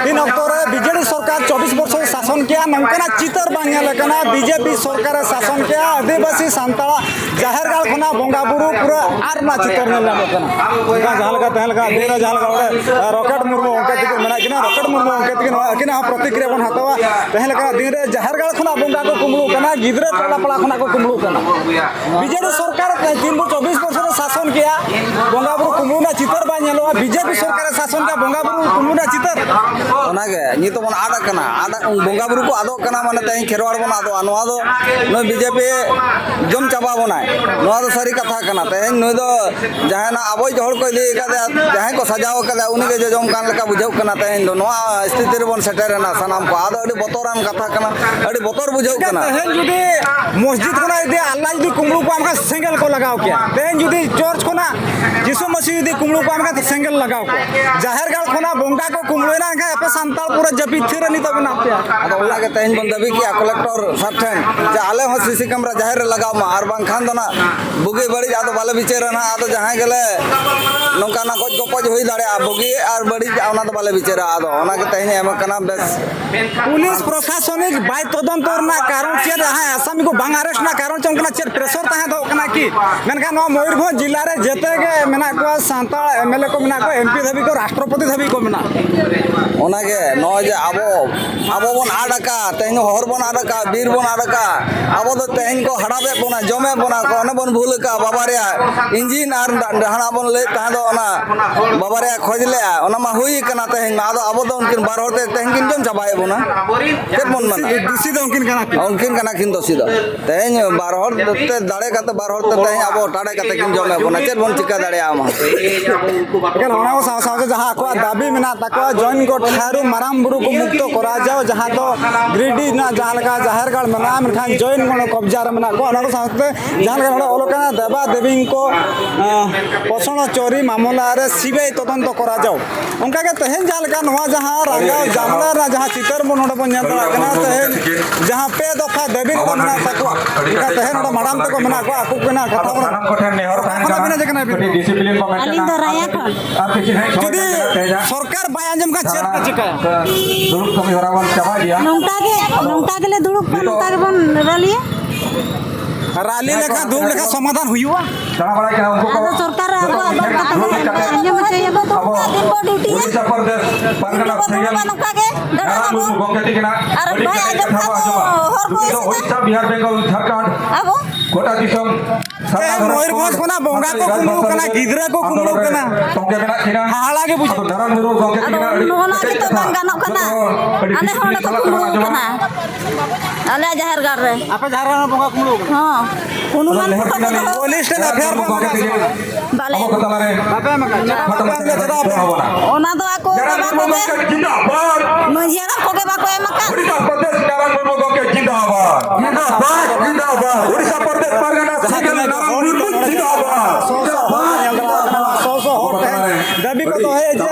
ᱛᱤᱱ ᱚᱠᱛᱚ ᱨᱮ ᱵᱤᱡᱮᱰᱤ ᱥᱚᱨᱠᱟᱨ ᱪᱚᱵᱵᱤᱥ ᱵᱚᱪᱷᱚᱨ ᱥᱟᱥᱚᱱ ᱠᱮᱜᱼᱟ, ᱱᱚᱝᱠᱟᱱᱟᱜ ᱪᱤᱛᱟᱹᱨ ᱵᱟᱝ ᱧᱮᱞ ᱟᱠᱟᱱᱟ᱾ ᱵᱤᱡᱮᱯᱤ ᱥᱚᱨᱠᱟᱨᱮ ᱥᱟᱥᱚᱱ ᱠᱮᱜᱼᱟ, ᱟᱹᱫᱤᱵᱟᱹᱥᱤ ᱥᱟᱱᱛᱟᱲᱟᱜ ᱡᱟᱦᱮᱨ ᱜᱟᱲ ᱠᱷᱚᱱᱟᱜ ᱵᱚᱸᱜᱟ ᱵᱩᱨᱩ ᱯᱩᱨᱟᱹ ᱟᱫ ᱨᱮᱱᱟᱜ ᱪᱤᱛᱟᱹᱨ ᱧᱮᱞ ᱧᱟᱢᱚᱜ ᱠᱟᱱᱟ᱾ ᱚᱱᱠᱟ ᱡᱟᱦᱟᱸ ᱞᱮᱠᱟ ᱛᱟᱦᱮᱸ ᱞᱮᱠᱟ ᱫᱤᱱ ᱨᱮ ᱡᱟᱦᱟᱸ ᱞᱮᱠᱟ ᱚᱸᱰᱮ, ᱟᱨ ᱨᱚᱠᱮᱴ ᱢᱩᱨᱢᱩ ᱚᱱᱠᱟ ᱛᱮᱠᱤᱱ ᱢᱮᱱᱟᱜ ᱠᱤᱱᱟ, ᱨᱚᱠᱮᱴ ᱢᱩᱨᱢᱩ ᱚᱱᱠᱟ ᱛᱮᱠᱤᱱ ᱱᱚᱣᱟ ᱟᱹᱠᱤᱱᱟᱜ ᱦᱚᱸ ᱯᱨᱚᱛᱤᱠᱨᱤᱭᱟ ᱵᱚᱱ ᱦᱟᱛᱟᱣᱟ᱾ ᱛᱟᱦᱮᱸ ᱞᱮᱠᱟ ᱫᱤᱱ ᱨᱮ ᱡᱟᱦᱮᱨ ᱜᱟᱲ ᱠᱷᱚᱱᱟᱜ ᱵᱚᱸᱜᱟ ᱠᱚ ᱠᱩᱢᱵᱽᱲᱩᱜ ᱠᱟᱱᱟ, ᱜᱤᱫᱽᱨᱟᱹ ᱴᱚᱞᱟ ᱯᱟᱲᱟ ᱠᱷᱚᱱᱟᱜ ᱠᱚ ᱠᱩᱢᱵᱽᱲᱩᱜ ᱠᱟᱱᱟ᱾ ᱵᱤᱡᱮᱰᱤ ᱥᱚᱨᱠᱟᱨ ᱛᱤᱱ ᱵᱚ-, ᱪᱚᱵᱵᱤᱥ ᱵᱚᱪᱷᱚᱨᱮ ᱥᱟᱥᱚᱱ ᱠᱮᱜᱼᱟ, ᱵᱚᱸᱜᱟ ᱵᱩᱨᱩ ᱠᱩᱢᱵᱽᱲᱩ ᱨᱮᱱᱟᱜ ᱪᱤᱛᱟᱹᱨ ᱵᱟᱭ ᱧᱮᱞᱚᱜᱼᱟ᱾ ᱵᱤᱡᱮᱯᱤ ᱥᱚᱨᱠᱟᱨᱮ ᱥᱟᱥᱚᱱ ᱠᱮᱜᱼᱟ, ᱵᱚᱸᱜᱟ ᱵᱩᱨᱩ ᱠᱩᱢᱵᱽᱲᱩ ᱨᱮᱱᱟᱜ ᱪᱤᱛᱟᱹᱨ᱾ ᱚᱱᱟᱜᱮ ᱱᱤᱛᱚᱜ ᱵᱚᱱ ᱟᱫ ᱟᱠᱟᱱᱟ, ᱟᱫ, ᱵᱚᱸᱜᱟ ᱵᱩᱨᱩ ᱠᱚ ᱟᱫᱚᱜ ᱠᱟᱱᱟ, ᱢᱟᱱᱮ ᱛᱮᱦᱮᱧ ᱠᱷᱮᱨᱣᱟᱲ ᱵᱚᱱ ᱟᱫᱚᱜᱼᱟ᱾ ᱱᱚᱣᱟ ᱫᱚ ᱱᱩᱭ ᱵᱤᱡᱮᱯᱤ ᱡᱚᱢ ᱪᱟᱵᱟ ᱵᱚᱱᱟᱭ, ᱱᱚᱣᱟ ᱫᱚ ᱥᱟᱹᱨᱤ ᱠᱟᱛᱷᱟ ᱠᱟᱱᱟ᱾ ᱛᱮᱦᱮᱧ ᱱᱩᱭ ᱫᱚ ᱡᱟᱦᱟᱸᱭ ᱱᱟᱜ ᱟᱵᱚᱭᱤᱡ ᱦᱚᱲ ᱠᱚ ᱤᱫᱤ ᱟᱠᱟᱫᱮᱭᱟ, ᱡᱟᱦᱟᱸᱭ ᱠᱚ ᱥᱟᱡᱟᱣ ᱟᱠᱟᱫᱮᱭᱟ, ᱩᱱᱤᱜᱮ ᱡᱚᱡᱚᱢ ᱠᱟᱱ ᱞᱮᱠᱟ ᱵᱩᱡᱷᱟᱹᱜ ᱠᱟᱱᱟ᱾ ᱛᱮᱦᱮᱧ ᱫᱚ ᱱᱚᱣᱟ ᱥᱛᱷᱤᱛᱤ ᱨᱮᱵᱚᱱ ᱥᱮᱴᱮᱨᱮᱱᱟ ᱥᱟᱱᱟᱢ ᱠᱚ᱾ ᱟᱫᱚ ᱟᱹᱰᱤ ᱵᱚᱛᱚᱨᱟᱱ ᱠᱟᱛᱷᱟ ᱠᱟᱱᱟ, ᱟᱹᱰᱤ ᱵᱚᱛᱚᱨ ᱵᱩᱡᱷᱟᱹᱜ ᱠᱟᱱᱟ᱾ ᱛᱮᱦᱮᱧ ᱡᱩᱫᱤ ᱢᱚᱥᱡᱤᱫ ᱠᱷᱚᱱᱟᱜ ᱡᱩᱫᱤ ᱟᱞᱞᱟ ᱡᱩᱫᱤ ᱠᱩᱢᱵᱽᱲᱩ ᱠᱚᱣᱟ, ᱮᱱᱠᱷᱟᱱ ᱥᱮᱸᱜᱮᱞ ᱠᱚ ᱞᱟᱜᱟᱣ ᱠᱮᱭᱟ᱾ ᱛᱮᱦᱮᱧ ᱡᱩᱫᱤ ᱪᱚᱨᱪ ᱠᱷᱚᱱᱟᱜ ᱡᱤᱥᱩ ᱢᱟᱹᱥᱤ ᱡᱩᱫᱤ ᱠᱩᱢᱵᱽᱲᱩ ᱠᱚᱣᱟ, ᱮᱱᱠᱷᱟᱱ ᱥᱮᱸᱜᱮᱞ ᱞᱟᱜᱟᱣ ᱠᱮᱭᱟ᱾ ᱡᱟᱦᱮᱨ ᱜᱟᱲ ᱠᱷᱚᱱᱟᱜ ᱵᱚᱸᱜᱟ ᱠᱚ ᱠᱩᱢᱵᱽᱲᱩᱭᱮᱱᱟ, ᱮᱱᱠᱷᱟᱱ ᱟᱯᱮ ᱥᱟᱱᱛᱟᱲ ᱯᱩᱨᱟᱹ ᱡᱟᱹᱯᱤᱫ ᱛᱷᱤᱨ ᱨᱮ ᱱᱤᱛᱚᱜ ᱢᱮᱱᱟᱜ ᱯᱮᱭᱟ᱾ ᱟᱫᱚ ᱚᱱᱟ ᱜᱮ ᱛᱮᱦᱮᱧ ᱵᱚᱱ ᱫᱟᱹᱵᱤ ᱠᱮᱜᱼᱟ ᱠᱚᱞᱮᱠᱴᱚᱨ ᱥᱟᱨ ᱴᱷᱮᱱ, ᱡᱮ ᱟᱞᱮ ᱦᱚᱸ ᱥᱤᱥᱤ ᱠᱮᱢᱮᱨᱟ ᱡᱟᱦᱮᱨ ᱨᱮ ᱞᱟᱜᱟᱣ ᱢᱟ, ᱟᱨ ᱵᱟᱝᱠᱷᱟᱱ ᱫᱚ ᱱᱟᱜ ᱵᱩᱜᱤ ᱵᱟᱹᱲᱤᱡ ᱟᱫᱚ ᱵᱟᱞᱮ ᱵᱤᱪᱟᱹᱨᱟ ᱱᱟᱜ᱾ ᱟᱫᱚ ᱡᱟᱦᱟᱸᱭ ᱜᱮᱞᱮ ᱱᱚᱝᱠᱟᱱᱟᱜ ᱜᱚᱡ ᱜᱚᱯᱚᱡ ᱦᱩᱭ ᱫᱟᱲᱮᱭᱟᱜᱼᱟ, ᱵᱩᱜᱤ ᱟᱨ ᱵᱟᱹᱲᱤᱡ ᱚᱱᱟ ᱫᱚ ᱵᱟᱞᱮ ᱵᱤᱪᱟᱹᱨᱟ᱾ ᱟᱫᱚ ᱚᱱᱟ ᱜᱮ ᱛᱮᱦᱮᱧ ᱮᱢ ᱠᱟᱱᱟ ᱵᱮᱥ᱾ ᱯᱩᱞᱤᱥ ᱯᱨᱚᱥᱟᱥᱚᱱᱤᱠ ᱵᱟᱭ ᱛᱚᱫᱚᱱᱛᱚ ᱨᱮᱱᱟᱜ ᱠᱟᱨᱚᱱ ᱪᱮᱫ? ᱡᱟᱦᱟᱸᱭ ᱟᱥᱟᱢᱤ ᱠᱚ ᱵᱟᱝ ᱟᱨᱮᱥᱴ ᱨᱮᱱᱟᱜ ᱠᱟᱨᱚᱱ ᱪᱮᱫ? ᱚᱱᱠᱟᱱᱟᱜ ᱪᱮᱫ ᱯᱨᱮᱥᱚᱨ ᱛᱟᱦᱮᱸ ᱫᱚ ᱠᱟᱱᱟ ᱠᱤ? ᱢᱮᱱᱠᱷᱟᱱ ᱱᱚᱣᱟ ᱢᱚᱭᱩᱨᱵᱷᱚᱸᱡᱽ ᱡᱤᱞᱟ ᱨᱮ ᱡᱮᱛᱮ ᱜᱮ ᱢᱮᱱᱟᱜ ᱠᱚᱣᱟ, ᱥᱟᱱᱛᱟᱲ ᱮᱢ ᱮᱞ ᱮ ᱠᱚ ᱢᱮᱱᱟᱜ ᱠᱚᱣᱟ, ᱮᱢ ᱯᱤ ᱫᱷᱟᱹᱵᱤᱡ ᱠᱚ, ᱨᱟᱥᱴᱨᱚᱯᱚᱛᱤ ᱫᱷᱟᱹᱵᱤᱡ ᱠᱚ ᱢᱮᱱᱟᱜ ᱠᱚᱣᱟ᱾ ᱚᱱᱟᱜᱮ ᱱᱚᱜᱼᱚᱭ ᱡᱮ ᱟᱵᱚ, ᱟᱵᱚ ᱵᱚᱱ ᱟᱫ ᱟᱠᱟᱫ, ᱛᱮᱦᱮᱧ ᱦᱚᱨ ᱵᱚᱱ ᱟᱫ ᱟᱠᱟᱫ, ᱵᱤᱨ ᱵᱚᱱ ᱟᱫ ᱟᱠᱟᱫ, ᱟᱵᱚ ᱫᱚ ᱛᱮᱦᱮᱧ ᱠᱚ ᱦᱟᱲᱟᱯᱮᱫ ᱵᱚᱱᱟ, ᱡᱚᱢᱮᱫ ᱵᱚᱱᱟ ᱠᱚ, ᱚᱱᱮ ᱵᱚᱱ ᱵᱷᱩᱞ ᱟᱠᱟᱫ ᱵᱟᱵᱟ ᱨᱮᱭᱟᱜ ᱤᱧᱡᱤᱱ ᱟᱨ ᱰᱟ-, ᱰᱟᱦᱟᱲᱟ ᱵᱚᱱ ᱞᱟᱹᱭᱮᱫ ᱛᱟᱦᱮᱸ ᱫᱚ, ᱚᱱᱟ ᱵᱟᱵᱟ ᱨᱮᱭᱟᱜ ᱠᱷᱚᱡᱽ ᱞᱮᱜᱼᱟ, ᱚᱱᱟ ᱢᱟ ᱦᱩᱭ ᱟᱠᱟᱱᱟ ᱛᱮᱦᱮᱧ ᱢᱟ᱾ ᱟᱫᱚ ᱟᱵᱚ ᱫᱚ ᱩᱱᱠᱤᱱ ᱵᱟᱨ ᱦᱚᱲ ᱛᱮ ᱛᱮᱦᱮᱧ ᱠᱤᱱ ᱡᱚᱢ ᱪᱟᱵᱟᱭᱮᱫ ᱵᱚᱱᱟ, ᱪᱮᱫ ᱵᱚᱱ ᱢᱮᱱᱟ? ᱫᱩᱥᱤ ᱫᱚ ᱩᱱᱠᱤᱱ ᱠᱟᱱᱟ ᱠᱤᱱ᱾ ᱩᱱᱠᱤᱱ ᱠᱟᱱᱟ ᱠᱤᱱ ᱫᱩᱥᱤ ᱫᱚ᱾ ᱛᱮᱦᱮᱧ ᱵᱟᱨ ᱦᱚᱲ ᱛᱮ ᱫᱟᱲᱮ ᱠᱟᱛᱮ, ᱵᱟᱨ ᱦᱚᱲ ᱛᱮ ᱛᱮᱦᱮᱧ ᱟᱵᱚ ᱴᱟᱲᱮ ᱠᱟᱛᱮ ᱠᱤᱱ ᱡᱚᱢᱮᱫ ᱵᱚᱱᱟ, ᱪᱮᱫ ᱵᱚᱱ ᱪᱤᱠᱟ ᱫᱟᱲᱮᱭᱟᱜᱼᱟ ᱢᱟ? ᱮᱠᱟᱞ, ᱚᱱᱟ ᱠᱚ ᱥᱟᱶ ᱥᱟᱶᱛᱮ ᱡᱟᱦᱟᱸ ᱟᱠᱚᱣᱟᱜ ᱫᱟᱹᱵᱤ ᱢᱮᱱᱟᱜ ᱛᱟᱠᱚᱣᱟ, ᱡᱚᱭᱱ ᱠᱚ ᱴᱷᱟᱶ ᱨᱮ ᱢᱟᱨᱟᱝ ᱵᱩᱨᱩ ᱠᱚ ᱢᱩᱠᱛᱚ ᱠᱚᱨᱟ ᱡᱟᱣ, ᱡᱟᱦᱟᱸ ᱫᱚ ᱜᱤᱨᱤᱰᱤ ᱨᱮᱱᱟᱜ ᱡᱟᱦᱟᱸ ᱞᱮᱠᱟ ᱡᱟᱦᱮᱨ ᱜᱟᱲ ᱢᱮᱱᱟᱜᱼᱟ, ᱢᱮᱱᱠᱷᱟᱱ ᱡᱚᱭᱱ ᱠᱚ ᱱᱚᱰᱮ ᱠᱚᱵᱡᱟ ᱨᱮ ᱢᱮᱱᱟᱜ ᱠᱚᱣᱟ᱾ ᱚᱱᱟ ᱠᱚ ᱥᱟᱶᱛᱮ ᱡᱟᱦᱟᱸ ᱞᱮᱠᱟ ᱱᱚᱰᱮ ᱚᱞ ᱟᱠᱟᱱᱟ, ᱫᱮᱵᱟ ᱫᱮᱵᱤᱝ ᱠᱚ, ᱟᱸ, ᱯᱳᱥᱚᱱ ᱪᱳᱨᱤ ᱢᱟᱢᱞᱟ ᱨᱮ ᱥᱤ ᱵᱤ ᱟᱭ ᱛᱚᱫᱚᱱᱛᱚ ᱠᱚᱨᱟ ᱡᱟᱣ᱾ ᱚᱱᱠᱟᱜᱮ ᱛᱮᱦᱮᱧ ᱡᱟᱦᱟᱸ ᱞᱮᱠᱟ ᱱᱚᱣᱟ ᱡᱟᱦᱟᱸ ᱨᱟᱸᱜᱟᱣ ᱡᱟᱢᱞᱟ ᱨᱮᱱᱟᱜ ᱡᱟᱦᱟᱸ ᱪᱤᱛᱟᱹᱨ ᱵᱚᱱ ᱱᱚᱰᱮ ᱵᱚᱱ ᱧᱮᱞ ᱫᱟᱲᱮᱭᱟᱜ ᱠᱟᱱᱟ, ᱛᱮᱦᱮᱧ ᱡᱟᱦᱟᱸ ᱯᱮ ᱫᱚᱯᱷᱟ ᱫᱟᱹᱵᱤ ᱠᱚ ᱢᱮᱱᱟᱜ ᱛᱟᱠᱚᱣᱟ, ᱮᱱᱠᱷᱟᱱ ᱛᱮᱦᱮᱧ ᱱᱚᱰᱮ ᱢᱟᱰᱟᱢ ᱛᱮᱠᱚ ᱢᱮᱱᱟᱜ ᱠᱚᱣᱟ, ᱟᱠᱚ ᱠᱚ ᱢᱮᱱᱟᱜ ᱠᱟᱛᱷᱟ ᱵᱚᱱ ᱥᱟᱱᱟᱢ ᱠᱚᱴᱷᱮᱱ ᱱᱮᱦᱚᱨ ᱛᱟᱦᱮᱱ ᱠᱟᱱᱟ, ᱠᱟᱛᱷᱟ ᱵᱮᱱ ᱟᱸᱡᱚᱢ ᱠᱟᱱᱟ? ᱠᱟᱹᱴᱤᱡ ᱰᱤᱥᱤᱯᱞᱤᱱ ᱠᱚ ᱢᱮᱱᱴᱮᱱᱟ᱾ ᱟᱹᱞᱤᱧ ᱫᱚ ᱨᱟᱭᱟ ᱠᱷᱚᱱ᱾ ᱟᱨ ᱠᱤᱪᱷᱩ ᱜᱷᱟᱹᱲᱤᱡ ᱥᱚᱢᱚᱭ ᱡᱩᱫᱤ ᱛᱟᱦᱮᱸ ᱠᱟᱱᱟ᱾ ᱥᱚᱨᱠᱟᱨ ᱵᱟᱭ ᱟᱸᱡᱚᱢ ᱠᱷᱟᱱ ᱪᱮᱫ ᱯᱮ ᱪᱤᱠᱟᱹᱭᱟ? ᱫᱩᱲᱩᱵ ᱠᱟᱹᱢᱤ ᱦᱚᱨᱟ ᱵᱚᱱ ᱪᱟᱵᱟ ᱤᱫᱤᱭᱟ᱾ ᱱᱚᱝᱠᱟ ᱜᱮ, ᱱᱚᱝᱠᱟ ᱜᱮᱞᱮ ᱫᱩᱲᱩᱵ ᱠᱟᱱᱟ, ᱱᱤᱛᱚᱜ ᱱᱚᱝᱠᱟ ᱜᱮᱵᱚᱱ ᱨᱟᱞᱤᱭᱟ᱾ ᱨᱟᱞᱤ ᱞᱮᱠᱷᱟᱱ, ᱫᱩᱲᱩᱵ ᱞᱮᱠᱷᱟᱱ ᱥᱚᱢᱟᱫᱷᱟᱱ ᱦᱩᱭᱩᱜᱼᱟ? ᱫᱟᱬᱟ ᱵᱟᱲᱟᱭ ᱠᱟᱱᱟ, ᱩᱱᱠᱩ ᱠᱚ ᱟᱫᱚ ᱥᱚᱨᱠᱟᱨ ᱟᱵᱚᱣᱟᱜ ᱫᱚ ᱠᱟᱛᱷᱟ ᱫᱩᱲᱩᱵ ᱠᱟᱛᱮ ᱟᱸᱡᱚᱢ ᱦᱚᱪᱚᱭᱮᱭᱟ ᱵᱚᱱ᱾ ᱟᱵᱚ ᱩᱲᱤᱥᱥᱟ ᱯᱨᱚᱫᱮᱥ ᱯᱟᱨᱜᱟᱱᱟ ᱯᱨᱮᱥᱤᱰᱮᱱᱴ ᱱᱚᱝᱠᱟ ᱜᱮ ᱫᱟᱬᱟ ᱱᱟᱨᱟᱱ ᱢᱩᱨᱢᱩ ᱜᱚᱢᱠᱮ ᱛᱤᱠᱤᱱᱟᱜ ᱟᱨ ᱟᱹᱰᱤ ᱵᱟᱭ ᱠᱮᱴᱮᱡ ᱟᱸᱡᱚᱢ ᱠᱟᱛᱷᱟ ᱵᱚ ᱠᱷᱟᱱ ᱟᱸᱡᱚᱢᱟ᱾ ᱦᱚᱨ ᱠᱚ ᱱᱩᱠᱤᱱ ᱫᱚ ᱮᱥᱮᱫᱟ᱾ ᱩᱲᱤᱥᱥᱟ, ᱵᱤᱦᱟᱨ, ᱵᱮᱝᱜᱚᱞ, ᱡᱷᱟᱲᱠᱷᱚᱸᱰ ᱟᱵᱚ ᱜᱚᱴᱟ ᱫᱤᱥᱚᱢ ᱛᱮᱦᱮᱧ ᱢᱚᱭᱩᱨᱵᱷᱚᱸᱡᱽ ᱠᱷᱚᱱᱟᱜ ᱵᱚᱸᱜᱟ ᱠᱚ ᱠᱩᱢᱵᱽᱲᱩᱜ ᱠᱟᱱᱟ, ᱜᱤᱫᱽᱨᱟᱹ ᱠᱚ ᱠᱩᱢᱵᱽᱲᱩᱜ ᱠᱟᱱᱟ᱾ ᱦᱟᱦᱟᱲᱟ ᱜᱮ ᱵᱩᱡᱷᱟᱹᱜ ᱠᱟᱱᱟ᱾ ᱟᱫᱚ ᱱᱟᱨᱟᱱ ᱢᱩᱨᱢᱩ ᱜᱚᱢᱠᱮ ᱟᱫᱚ ᱛᱤᱠᱤᱱᱟᱜ ᱟᱹᱰᱤ ᱱᱚᱜᱼᱚ ᱱᱚᱣᱟ ᱠᱮᱴᱮᱡ ᱱᱤᱛᱚᱜ ᱠᱟᱛᱷᱟ᱾ ᱵᱟᱝ ᱜᱟᱱᱚᱜ ᱠᱟᱱᱟ᱾ ᱡᱚᱛᱚ ᱦᱚᱲ ᱟᱹᱰᱤ ᱟᱞᱮ ᱦᱚᱸ ᱰᱤᱥᱤᱯᱞᱤᱱ ᱚᱸᱰᱮ ᱠᱚ ᱥᱟᱞᱟᱜ ᱠᱟᱛᱷᱟ ᱠᱩᱢᱵᱽᱲᱩ ᱟᱸᱡᱚᱢᱟ᱾ ᱠᱟᱱᱟ᱾ ᱟᱞᱮᱭᱟᱜ ᱡᱟᱦᱮᱨ ᱜᱟᱲ ᱨᱮ᱾ ᱟᱯᱮ ᱡᱟᱦᱮᱨ ᱜᱟᱲ ᱨᱮ ᱵᱚᱸᱜᱟ ᱠᱩᱢᱵᱽᱲᱩ ᱠᱟᱱᱟ? ᱦᱚᱸ᱾ ᱚᱱᱩᱢᱟᱱ ᱠᱚ ᱠᱟᱛᱮ ᱫᱚ᱾ ᱯᱩᱞᱤᱥ ᱴᱷᱮᱱ ᱮᱯᱷ ᱟᱭ ᱟᱨ ᱯᱮ ᱮᱢ ᱟᱠᱟᱫ ᱥᱮ ᱵᱟᱝ? ᱵᱟᱞᱮ ᱟᱵᱚ ᱠᱚ ᱛᱟᱞᱟᱨᱮ ᱵᱟᱯᱮ ᱮᱢ ᱟᱠᱟᱫ? ᱪᱮᱫᱟᱜ ᱵᱟᱯᱮ ᱮᱢ ᱟᱠᱟᱫ? ᱚᱱᱟ ᱫᱚ ᱟᱠᱚ ᱵᱟᱵᱟ ᱠᱚᱜᱮ, ᱡᱤᱱᱫᱟᱵᱟᱫ᱾ ᱢᱟᱹᱡᱷᱤ ᱦᱟᱲᱟᱢ ᱠᱚᱜᱮ ᱵᱟᱠᱚ ᱮᱢ ᱟᱠᱟᱫ᱾ ᱩᱲᱤᱥᱥᱟ ᱯᱨᱚᱫᱮᱥ ᱱᱟᱨᱟᱱ ᱢᱩᱨᱢᱩ ᱜᱚᱢᱠᱮ ᱡᱤᱱᱫᱟᱵᱟᱫ᱾ ᱡᱤᱱᱫᱟᱵᱟᱫ, ᱡᱤᱱᱫᱟᱵᱟᱫ᱾ ᱩᱲᱤᱥᱥᱟ ᱯᱨᱚᱫᱮᱥ ᱯᱟᱨᱜᱟᱱᱟ ᱥᱤᱝᱜᱮᱞ ᱱᱟᱨᱟᱱ ᱢᱩᱨᱢᱩ ᱡᱤᱱᱫᱟᱵᱟᱫ᱾ ᱥᱚ ᱥᱚ ᱦᱚᱲ ᱛᱟᱦᱮᱸ ᱫᱟᱹᱵᱤ ᱠᱚ ᱫᱚᱦᱚᱭᱟ ᱡᱮ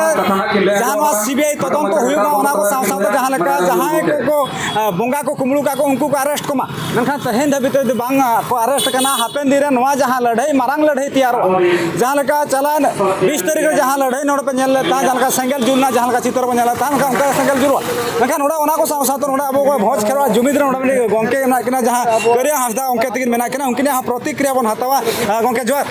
ᱡᱟᱦᱟᱸ ᱱᱚᱣᱟ ᱥᱤ ᱵᱤ ᱟᱭ ᱛᱚᱫᱚᱱᱛᱚ ᱦᱩᱭᱩᱜ ᱢᱟ, ᱚᱱᱟ ᱠᱚ ᱥᱟᱶ ᱥᱟᱶᱛᱮ ᱡᱟᱦᱟᱸ ᱞᱮᱠᱟ ᱡᱟᱦᱟᱸᱭ ᱠᱚᱠᱚ, ᱟ, ᱵᱚᱸᱜᱟ ᱠᱚ ᱠᱩᱢᱵᱽᱲᱩ ᱠᱟᱜ ᱠᱚ, ᱩᱱᱠᱩ ᱠᱚ ᱟᱨᱮᱥᱴ ᱠᱚᱢᱟ᱾ ᱢᱮᱱᱠᱷᱟᱱ ᱛᱮᱦᱮᱧ ᱫᱷᱟᱹᱵᱤᱡ ᱛᱮ ᱡᱩᱫᱤ ᱵᱟᱝ, ᱟ, ᱠᱚ ᱟᱨᱮᱥᱴ ᱠᱟᱱᱟ, ᱦᱟᱯᱮᱱ ᱫᱤᱱ ᱨᱮ ᱱᱚᱣᱟ ᱡᱟᱦᱟᱸ ᱞᱟᱹᱲᱦᱟᱹᱭ, ᱢᱟᱨᱟᱝ ᱞᱟᱹᱲᱦᱟᱹᱭ ᱛᱮᱭᱟᱨᱚᱜᱼᱟ᱾ ᱡᱟᱦᱟᱸ ᱞᱮᱠᱟ ᱪᱟᱞᱟᱣᱮᱱ ᱵᱤᱥ ᱛᱟᱹᱨᱤᱠᱷ ᱨᱮ ᱡᱟᱦᱟᱸ ᱞᱟᱹᱲᱦᱟᱹᱭ ᱱᱚᱰᱮ ᱯᱮ ᱧᱮᱞ ᱞᱮᱫ ᱛᱟᱦᱮᱸᱫ, ᱡᱟᱦᱟᱸ ᱞᱮᱠᱟ ᱥᱮᱸᱜᱮᱞ ᱡᱩᱞ ᱨᱮᱱᱟᱜ ᱡᱟᱦᱟᱸ ᱞᱮᱠᱟ ᱪᱤᱛᱟᱹᱨ ᱵᱚᱱ ᱧᱮᱞ ᱞᱮᱫ ᱛᱟᱦᱮᱸᱫ, ᱚᱱᱠᱟ ᱚᱱᱠᱟ ᱜᱮ ᱥᱮᱸᱜᱮᱞ ᱡᱩᱞᱩᱜᱼᱟ᱾ ᱢᱮᱱᱠᱷᱟᱱ ᱱᱚᱰᱮ ᱚᱱᱟ ᱠᱚ ᱥᱟᱶᱛᱮ ᱱᱚᱰᱮ ᱟᱵᱚ ᱠᱚ ᱵᱷᱚᱸᱡᱽ ᱠᱷᱮᱨᱣᱟᱲ ᱡᱩᱢᱤᱫ ᱨᱮ ᱱᱚᱰᱮ ᱢᱤᱫᱴᱤᱡ ᱜᱚᱢᱠᱮ ᱢᱮᱱᱟᱜ ᱠᱤᱱᱟ, ᱡᱟᱦᱟᱸ ᱠᱟᱹᱨᱤᱭᱟ ᱦᱟᱸᱥᱫᱟ ᱜᱚᱢᱠᱮ ᱛᱟᱹᱠᱤᱱ ᱢᱮᱱᱟᱜ ᱠᱤᱱᱟ, ᱩᱱᱠᱤᱱᱟᱜ ᱦᱚᱸ ᱯᱨᱚᱛᱤᱠᱨᱤᱭᱟ ᱵᱚᱱ ᱦᱟᱛᱟᱣᱟ᱾ ᱟ, ᱜᱚᱢᱠᱮ ᱡᱚᱦᱟᱨ᱾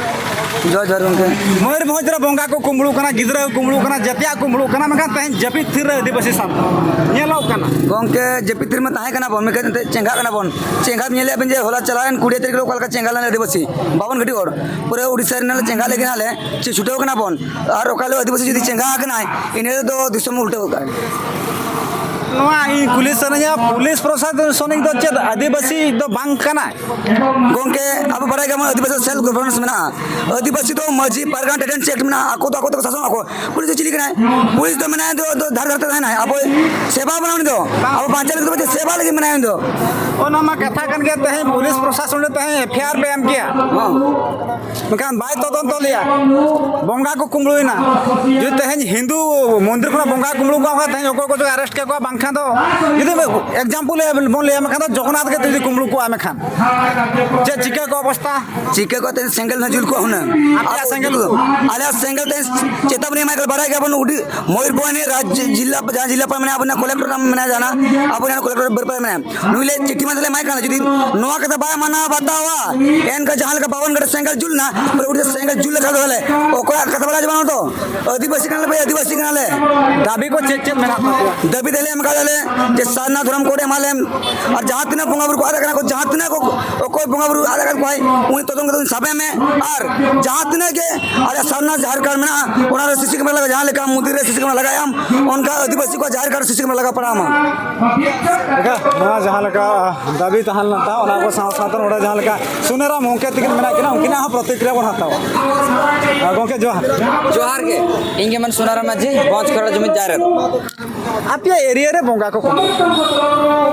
ᱡᱚᱦᱟᱨ ᱡᱚᱦᱟᱨ ᱜᱚᱢᱠᱮ᱾ ᱢᱚᱭᱩᱨᱵᱷᱚᱸᱡᱽ ᱨᱮ ᱵᱚᱸᱜᱟ ᱠᱚ ᱠᱩᱢᱵᱽᱲᱩ ᱠᱟᱱᱟ, ᱜᱤᱫᱽᱨᱟᱹ ᱠᱚ ᱠᱩᱢᱵᱽᱲᱩ ᱠᱟᱱᱟ, ᱡᱟᱹᱛᱤᱭᱟᱜ ᱠᱩᱢᱵᱽᱲᱩ ᱠᱟᱱᱟ, ᱢᱮᱱᱠᱷᱟᱱ ᱛᱮᱦᱮᱧ ᱡᱟᱹᱯᱤᱫ ᱛᱷᱤᱨ ᱨᱮ ᱟᱹᱫᱤᱵᱟᱹᱥᱤ ᱥᱟᱱᱛᱟᱲ ᱧᱮᱞᱚᱜ ᱠᱟᱱᱟ᱾ ᱜᱚᱢᱠᱮ, ᱡᱟᱹᱯᱤᱫ ᱛᱷᱤᱨ ᱢᱟ ᱛᱟᱦᱮᱸ ᱠᱟᱱᱟ ᱵᱚᱱ, ᱢᱮᱱᱠᱷᱟᱱ ᱮᱱᱛᱮᱫ ᱪᱮᱸᱜᱷᱟᱜ ᱠᱟᱱᱟ ᱵᱚᱱ᱾ ᱪᱮᱸᱜᱷᱟ ᱧᱮᱞᱮᱫ ᱵᱮᱱ ᱡᱮ ᱦᱚᱞᱟ ᱪᱟᱞᱟᱣᱮᱱ ᱠᱩᱲᱤ ᱛᱟᱹᱨᱤᱠᱷ ᱨᱮ ᱚᱠᱟ ᱞᱮᱠᱟ ᱪᱮᱸᱜᱷᱟ ᱞᱮᱱᱟ ᱟᱹᱫᱤᱵᱟᱹᱥᱤ, ᱵᱟᱵᱚᱱ ᱜᱷᱟᱹᱴᱤ ᱦᱚᱲ ᱯᱩᱨᱟᱹ ᱩᱲᱤᱥᱥᱟ ᱨᱮᱱᱟᱜ ᱞᱮ ᱪᱮᱸᱜᱷᱟ ᱞᱮ ᱠᱟᱱᱟ ᱞᱮ, ᱪᱮ ᱪᱷᱩᱴᱟᱹᱣ ᱠᱟᱱᱟ ᱵᱚᱱ᱾ ᱟᱨ ᱚᱠᱟ ᱦᱤᱞᱳᱜ ᱟᱹᱫᱤᱵᱟᱹᱥᱤ ᱡᱩᱫᱤ ᱪᱮᱸᱜᱷᱟ ᱟᱠᱟᱱᱟᱭ, ᱤᱱᱟᱹ ᱦᱤᱞᱳᱜ ᱫᱚ ᱫᱤᱥᱚᱢ ᱩᱞᱴᱟᱹᱣ ᱠᱟᱜᱼᱟᱭ᱾ ᱱᱚᱣᱟ ᱤᱧ ᱠᱩᱞᱤ ᱥᱟᱱᱟᱧᱟ, ᱯᱩᱞᱤᱥ ᱯᱨᱚᱥᱟᱥᱚᱱᱤᱠ ᱫᱚ ᱪᱮᱫ ᱟᱹᱫᱤᱵᱟᱹᱥᱤ ᱫᱚ ᱵᱟᱝ ᱠᱟᱱᱟᱭ? ᱜᱚᱢᱠᱮ, ᱟᱵᱚ ᱵᱟᱲᱟᱭ ᱜᱮᱭᱟᱵᱚᱱ ᱟᱹᱫᱤᱵᱟᱹᱥᱤ ᱥᱮᱞᱯ ᱜᱚᱵᱷᱚᱨᱱᱮᱱᱥ ᱢᱮᱱᱟᱜᱼᱟ᱾ ᱟᱹᱫᱤᱵᱟᱹᱥᱤ ᱫᱚ ᱢᱟᱹᱡᱷᱤ ᱯᱟᱨᱜᱟᱱᱟ ᱴᱮᱱᱰᱮᱱᱥᱤ ᱮᱠᱴ ᱢᱮᱱᱟᱜᱼᱟ, ᱟᱠᱚ ᱫᱚ ᱟᱠᱚ ᱛᱮᱠᱚ ᱥᱟᱥᱚᱱ ᱟᱠᱚ᱾ ᱯᱩᱞᱤᱥ ᱫᱚ ᱪᱤᱞᱤ ᱠᱟᱱᱟᱭ? ᱯᱩᱞᱤᱥ ᱫᱚ ᱢᱮᱱᱟᱭᱟ ᱫᱚ, ᱫᱚ ᱫᱷᱟᱨ ᱫᱷᱟᱨ ᱛᱮ ᱛᱟᱦᱮᱱᱟᱭ, ᱟᱵᱚ ᱥᱮᱵᱟ ᱵᱚᱱᱟ ᱩᱱᱤ ᱫᱚ, ᱟᱵᱚ ᱵᱟᱧᱪᱟᱣ ᱞᱟᱹᱜᱤᱫ ᱫᱚ ᱪᱮᱫ ᱥᱮᱵᱟ ᱞᱟᱹᱜᱤᱫ ᱢᱮᱱᱟᱭᱟ ᱩᱱᱤ ᱫᱚ᱾ ᱚᱱᱟ ᱢᱟ ᱠᱟᱛᱷᱟ ᱠᱟᱱ ᱜᱮᱭᱟ, ᱛᱮᱦᱮᱧ ᱯᱩᱞᱤᱥ ᱯᱨᱚᱥᱟᱥᱚᱱ ᱨᱮ ᱛᱮᱦᱮᱧ ᱮᱯᱷ ᱟᱭ ᱟᱨ ᱯᱮ ᱮᱢ ᱠᱮᱭᱟ᱾ ᱦᱚᱸ᱾ ᱢᱮᱱᱠᱷᱟᱱ ᱵᱟᱭ ᱛᱚᱫᱚᱱᱛᱚ ᱞᱮᱭᱟ, ᱵᱚᱸᱜᱟ ᱠᱚ ᱠᱩᱢᱵᱽᱲᱩᱭᱮᱱᱟ᱾ ᱡᱩᱫᱤ ᱛᱮᱦᱮᱧ ᱦᱤᱱᱫᱩ ᱢᱚᱱᱫᱤᱨ ᱠᱷᱚᱱᱟᱜ ᱵᱚᱸᱜᱟ ᱠᱩᱢᱵᱽᱲᱩ ᱠᱚᱣᱟ, ᱛᱮᱦᱮᱧ ᱚᱠᱚᱭ ᱠᱚᱪᱚ ᱟᱨᱮᱥᱴ ᱠᱮᱫ ᱠᱚᱣᱟ, ᱵᱟᱝᱠᱷᱟᱱ ᱫᱚ ᱡᱩᱫᱤ ᱮᱠᱡᱟᱢᱯᱚᱞ ᱵᱚᱱ ᱞᱟᱹᱭᱟ, ᱢᱮᱱᱠᱷᱟᱱ ᱫᱚ ᱡᱚᱜᱚᱱᱱᱟᱛᱷ ᱜᱮ ᱡᱩᱫᱤ ᱠᱩᱢᱵᱽᱲᱩ ᱠᱚᱣᱟ, ᱢᱮᱱᱠᱷᱟᱱ ᱪᱮᱫ ᱪᱤᱠᱟᱹ ᱠᱚ ᱚᱵᱚᱥᱛᱟ? ᱪᱤᱠᱟᱹ ᱠᱚ ᱛᱮᱦᱮᱧ ᱥᱮᱸᱜᱮᱞ ᱦᱚᱸ ᱡᱩᱞ ᱠᱚᱜᱼᱟ ᱦᱩᱱᱟᱹᱝ᱾ ᱟᱯᱮᱭᱟᱜ ᱥᱮᱸᱜᱮᱞ? ᱟᱞᱮᱭᱟᱜ ᱥᱮᱸᱜᱮᱞ ᱛᱮ ᱪᱮᱛᱟᱵᱚᱱᱤ ᱮᱢᱟᱭ ᱠᱟᱱᱟ, ᱵᱟᱲᱟᱭ ᱜᱮᱭᱟᱵᱚᱱ ᱩᱰᱤ-, ᱢᱚᱭᱩᱨᱵᱷᱚᱸᱡᱽ ᱨᱟᱡᱽ ᱡᱤᱞᱟ, ᱡᱟᱦᱟᱸ ᱡᱤᱞᱟ ᱯᱟᱲᱟ ᱢᱮᱱᱟᱜᱼᱟ, ᱟᱵᱚ ᱠᱚᱞᱮᱠᱴᱚᱨ ᱢᱮᱱᱟᱭᱟ, ᱡᱟᱦᱟᱱᱟᱜ ᱟᱵᱚ ᱡᱟᱦᱟᱸ ᱠᱚᱞᱮᱠᱴᱚᱨ ᱵᱮᱯᱟᱨ ᱢᱮᱱᱟᱭᱟ, ᱱᱩᱭ ᱞᱮ ᱪᱤᱴᱷᱤ ᱢᱟᱫᱷᱮᱨ ᱞᱮ ᱮᱢᱟᱭ ᱠᱟᱱᱟ, ᱡᱩᱫᱤ ᱱᱚᱣᱟ ᱠᱟᱛᱷᱟ ᱵᱟᱭ ᱢᱟᱱᱟᱣ ᱵᱟᱛᱟᱣᱟ, ᱮᱱᱠᱷᱟᱱ ᱡᱟᱦᱟᱸ ᱞᱮᱠᱟ ᱵᱟᱵᱚᱱ ᱜᱟᱰᱟ ᱥᱮᱸᱜᱮᱞ ᱡᱩᱞ ᱮᱱᱟ, ᱯᱩᱨᱟᱹ ᱩᱰᱤᱥᱟ ᱥᱮᱸᱜᱮᱞ ᱡᱩᱞ ᱞᱮᱠᱟ ᱫᱚ ᱵᱚᱞᱮ ᱚᱠᱚᱭᱟᱜ ᱠᱟᱛᱷᱟ ᱵᱟᱲᱟᱭ ᱵᱟᱝ ᱛᱚ, ᱟᱹᱫᱤᱵᱟᱹᱥᱤ ᱠᱟᱱᱟᱞᱮ ᱵᱷᱟᱹᱭ, ᱟᱹᱫᱤᱵᱟᱹᱥᱤ ᱠᱟᱱᱟᱞᱮ᱾ ᱫᱟᱹᱵᱤ ᱠᱚ ᱪᱮᱫ ᱪᱮᱫ ᱢᱮᱱᱟᱜ ᱛᱟᱯᱮᱭᱟ? ᱫᱟᱹᱵᱤ ᱫᱚᱞᱮ ᱮᱢ ᱠᱟᱫᱟᱞᱮ ᱡᱮ ᱥᱟᱨᱱᱟ ᱫᱷᱚᱨᱚᱢ ᱠᱳᱰ ᱮᱢᱟᱞᱮᱢ, ᱟᱨ ᱡᱟᱦᱟᱸ ᱛᱤᱱᱟᱹᱜ ᱵᱚᱸᱜᱟ ᱵᱩᱨᱩ ᱠᱚ ᱟᱫ ᱟᱠᱟᱱᱟ ᱠᱚ, ᱡᱟᱦᱟᱸ ᱛᱤᱱᱟᱹᱜ ᱠᱚ, ᱚᱠᱚᱭ ᱵᱚᱸᱜᱟ ᱵᱩᱨᱩ ᱟᱫ ᱟᱠᱟᱫ ᱠᱚᱣᱟᱭ, ᱩᱱᱤ ᱛᱚᱫᱚᱱᱛ ᱠᱟᱛᱮ ᱩᱱᱤ ᱥᱟᱵᱮ ᱢᱮ, ᱟᱨ ᱡᱟᱦᱟᱸ ᱛᱤᱱᱟᱹᱜ ᱜᱮ ᱟᱞᱮ ᱥᱟᱨᱱᱟ ᱡᱟᱦᱮᱨ ᱜᱟᱲ ᱢᱮᱱᱟᱜᱼᱟ, ᱚᱱᱟ ᱨᱮ ᱥᱤ ᱥᱤ ᱠᱮᱢᱮᱨᱟ ᱞᱟᱜᱟᱣ, ᱡᱟᱦᱟᱸ ᱞᱮᱠᱟ ᱢᱚᱱᱫᱤᱨ ᱨᱮ ᱥᱤ ᱥᱤ ᱠᱮᱢᱮᱨᱟ ᱞᱟᱜᱟᱣ ᱟᱢ, ᱚᱱᱠᱟ ᱟᱹᱫᱤᱵᱟᱹᱥᱤ ᱠᱚᱣᱟᱜ ᱡᱟᱦᱮᱨ ᱜᱟᱲ ᱨᱮ ᱥᱤ ᱥᱤ ᱠᱮᱢᱮᱨᱟ ᱞᱟᱜᱟᱣ ᱯᱟᱲᱟᱣ ᱟᱢᱟ᱾ ᱱᱚᱣᱟ ᱡᱟᱦᱟᱸ ᱞᱮᱠᱟ ᱫᱟᱹᱵᱤ ᱛᱟᱦᱮᱸ ᱞᱮᱱᱟ ᱛᱟᱦᱮᱸ, ᱚᱱᱟ ᱠᱚ ᱥᱟᱶ ᱥᱟᱶᱛᱮ ᱱᱚᱰᱮ ᱡᱟᱦᱟᱸ ᱞᱮᱠᱟ ᱥᱩᱱᱟᱹᱨᱟᱢ ᱜᱚᱢᱠᱮ ᱛᱟᱹᱠᱤᱱ ᱢᱮᱱᱟᱜ ᱠᱤᱱᱟ, ᱩᱱᱠᱤᱱᱟᱜ ᱦᱚᱸ ᱯᱨᱚᱛᱤᱠᱨᱤᱭᱟ ᱵᱚᱱ ᱦᱟᱛᱟᱣᱟ᱾ ᱟᱨ ᱜᱚᱢᱠᱮ ᱡᱚᱦᱟᱨ᱾ ᱡᱚᱦᱟᱨ ᱜᱮ, ᱤᱧ ᱜᱮ ᱢᱮᱱ ᱥᱩᱱᱟᱹᱨᱟᱢ ᱢᱟᱹᱡᱷᱤ, ᱵᱚᱸᱡᱽ ᱠᱷᱚᱨᱟ ᱡᱩᱢᱤ ᱡᱟᱦᱮᱨ᱾ ᱟᱯᱮᱭᱟᱜ ᱮᱨᱤᱭᱟ ᱨᱮ ᱵᱚᱸᱜᱟ ᱠᱚ ᱠᱩᱢᱵᱽᱲᱩ?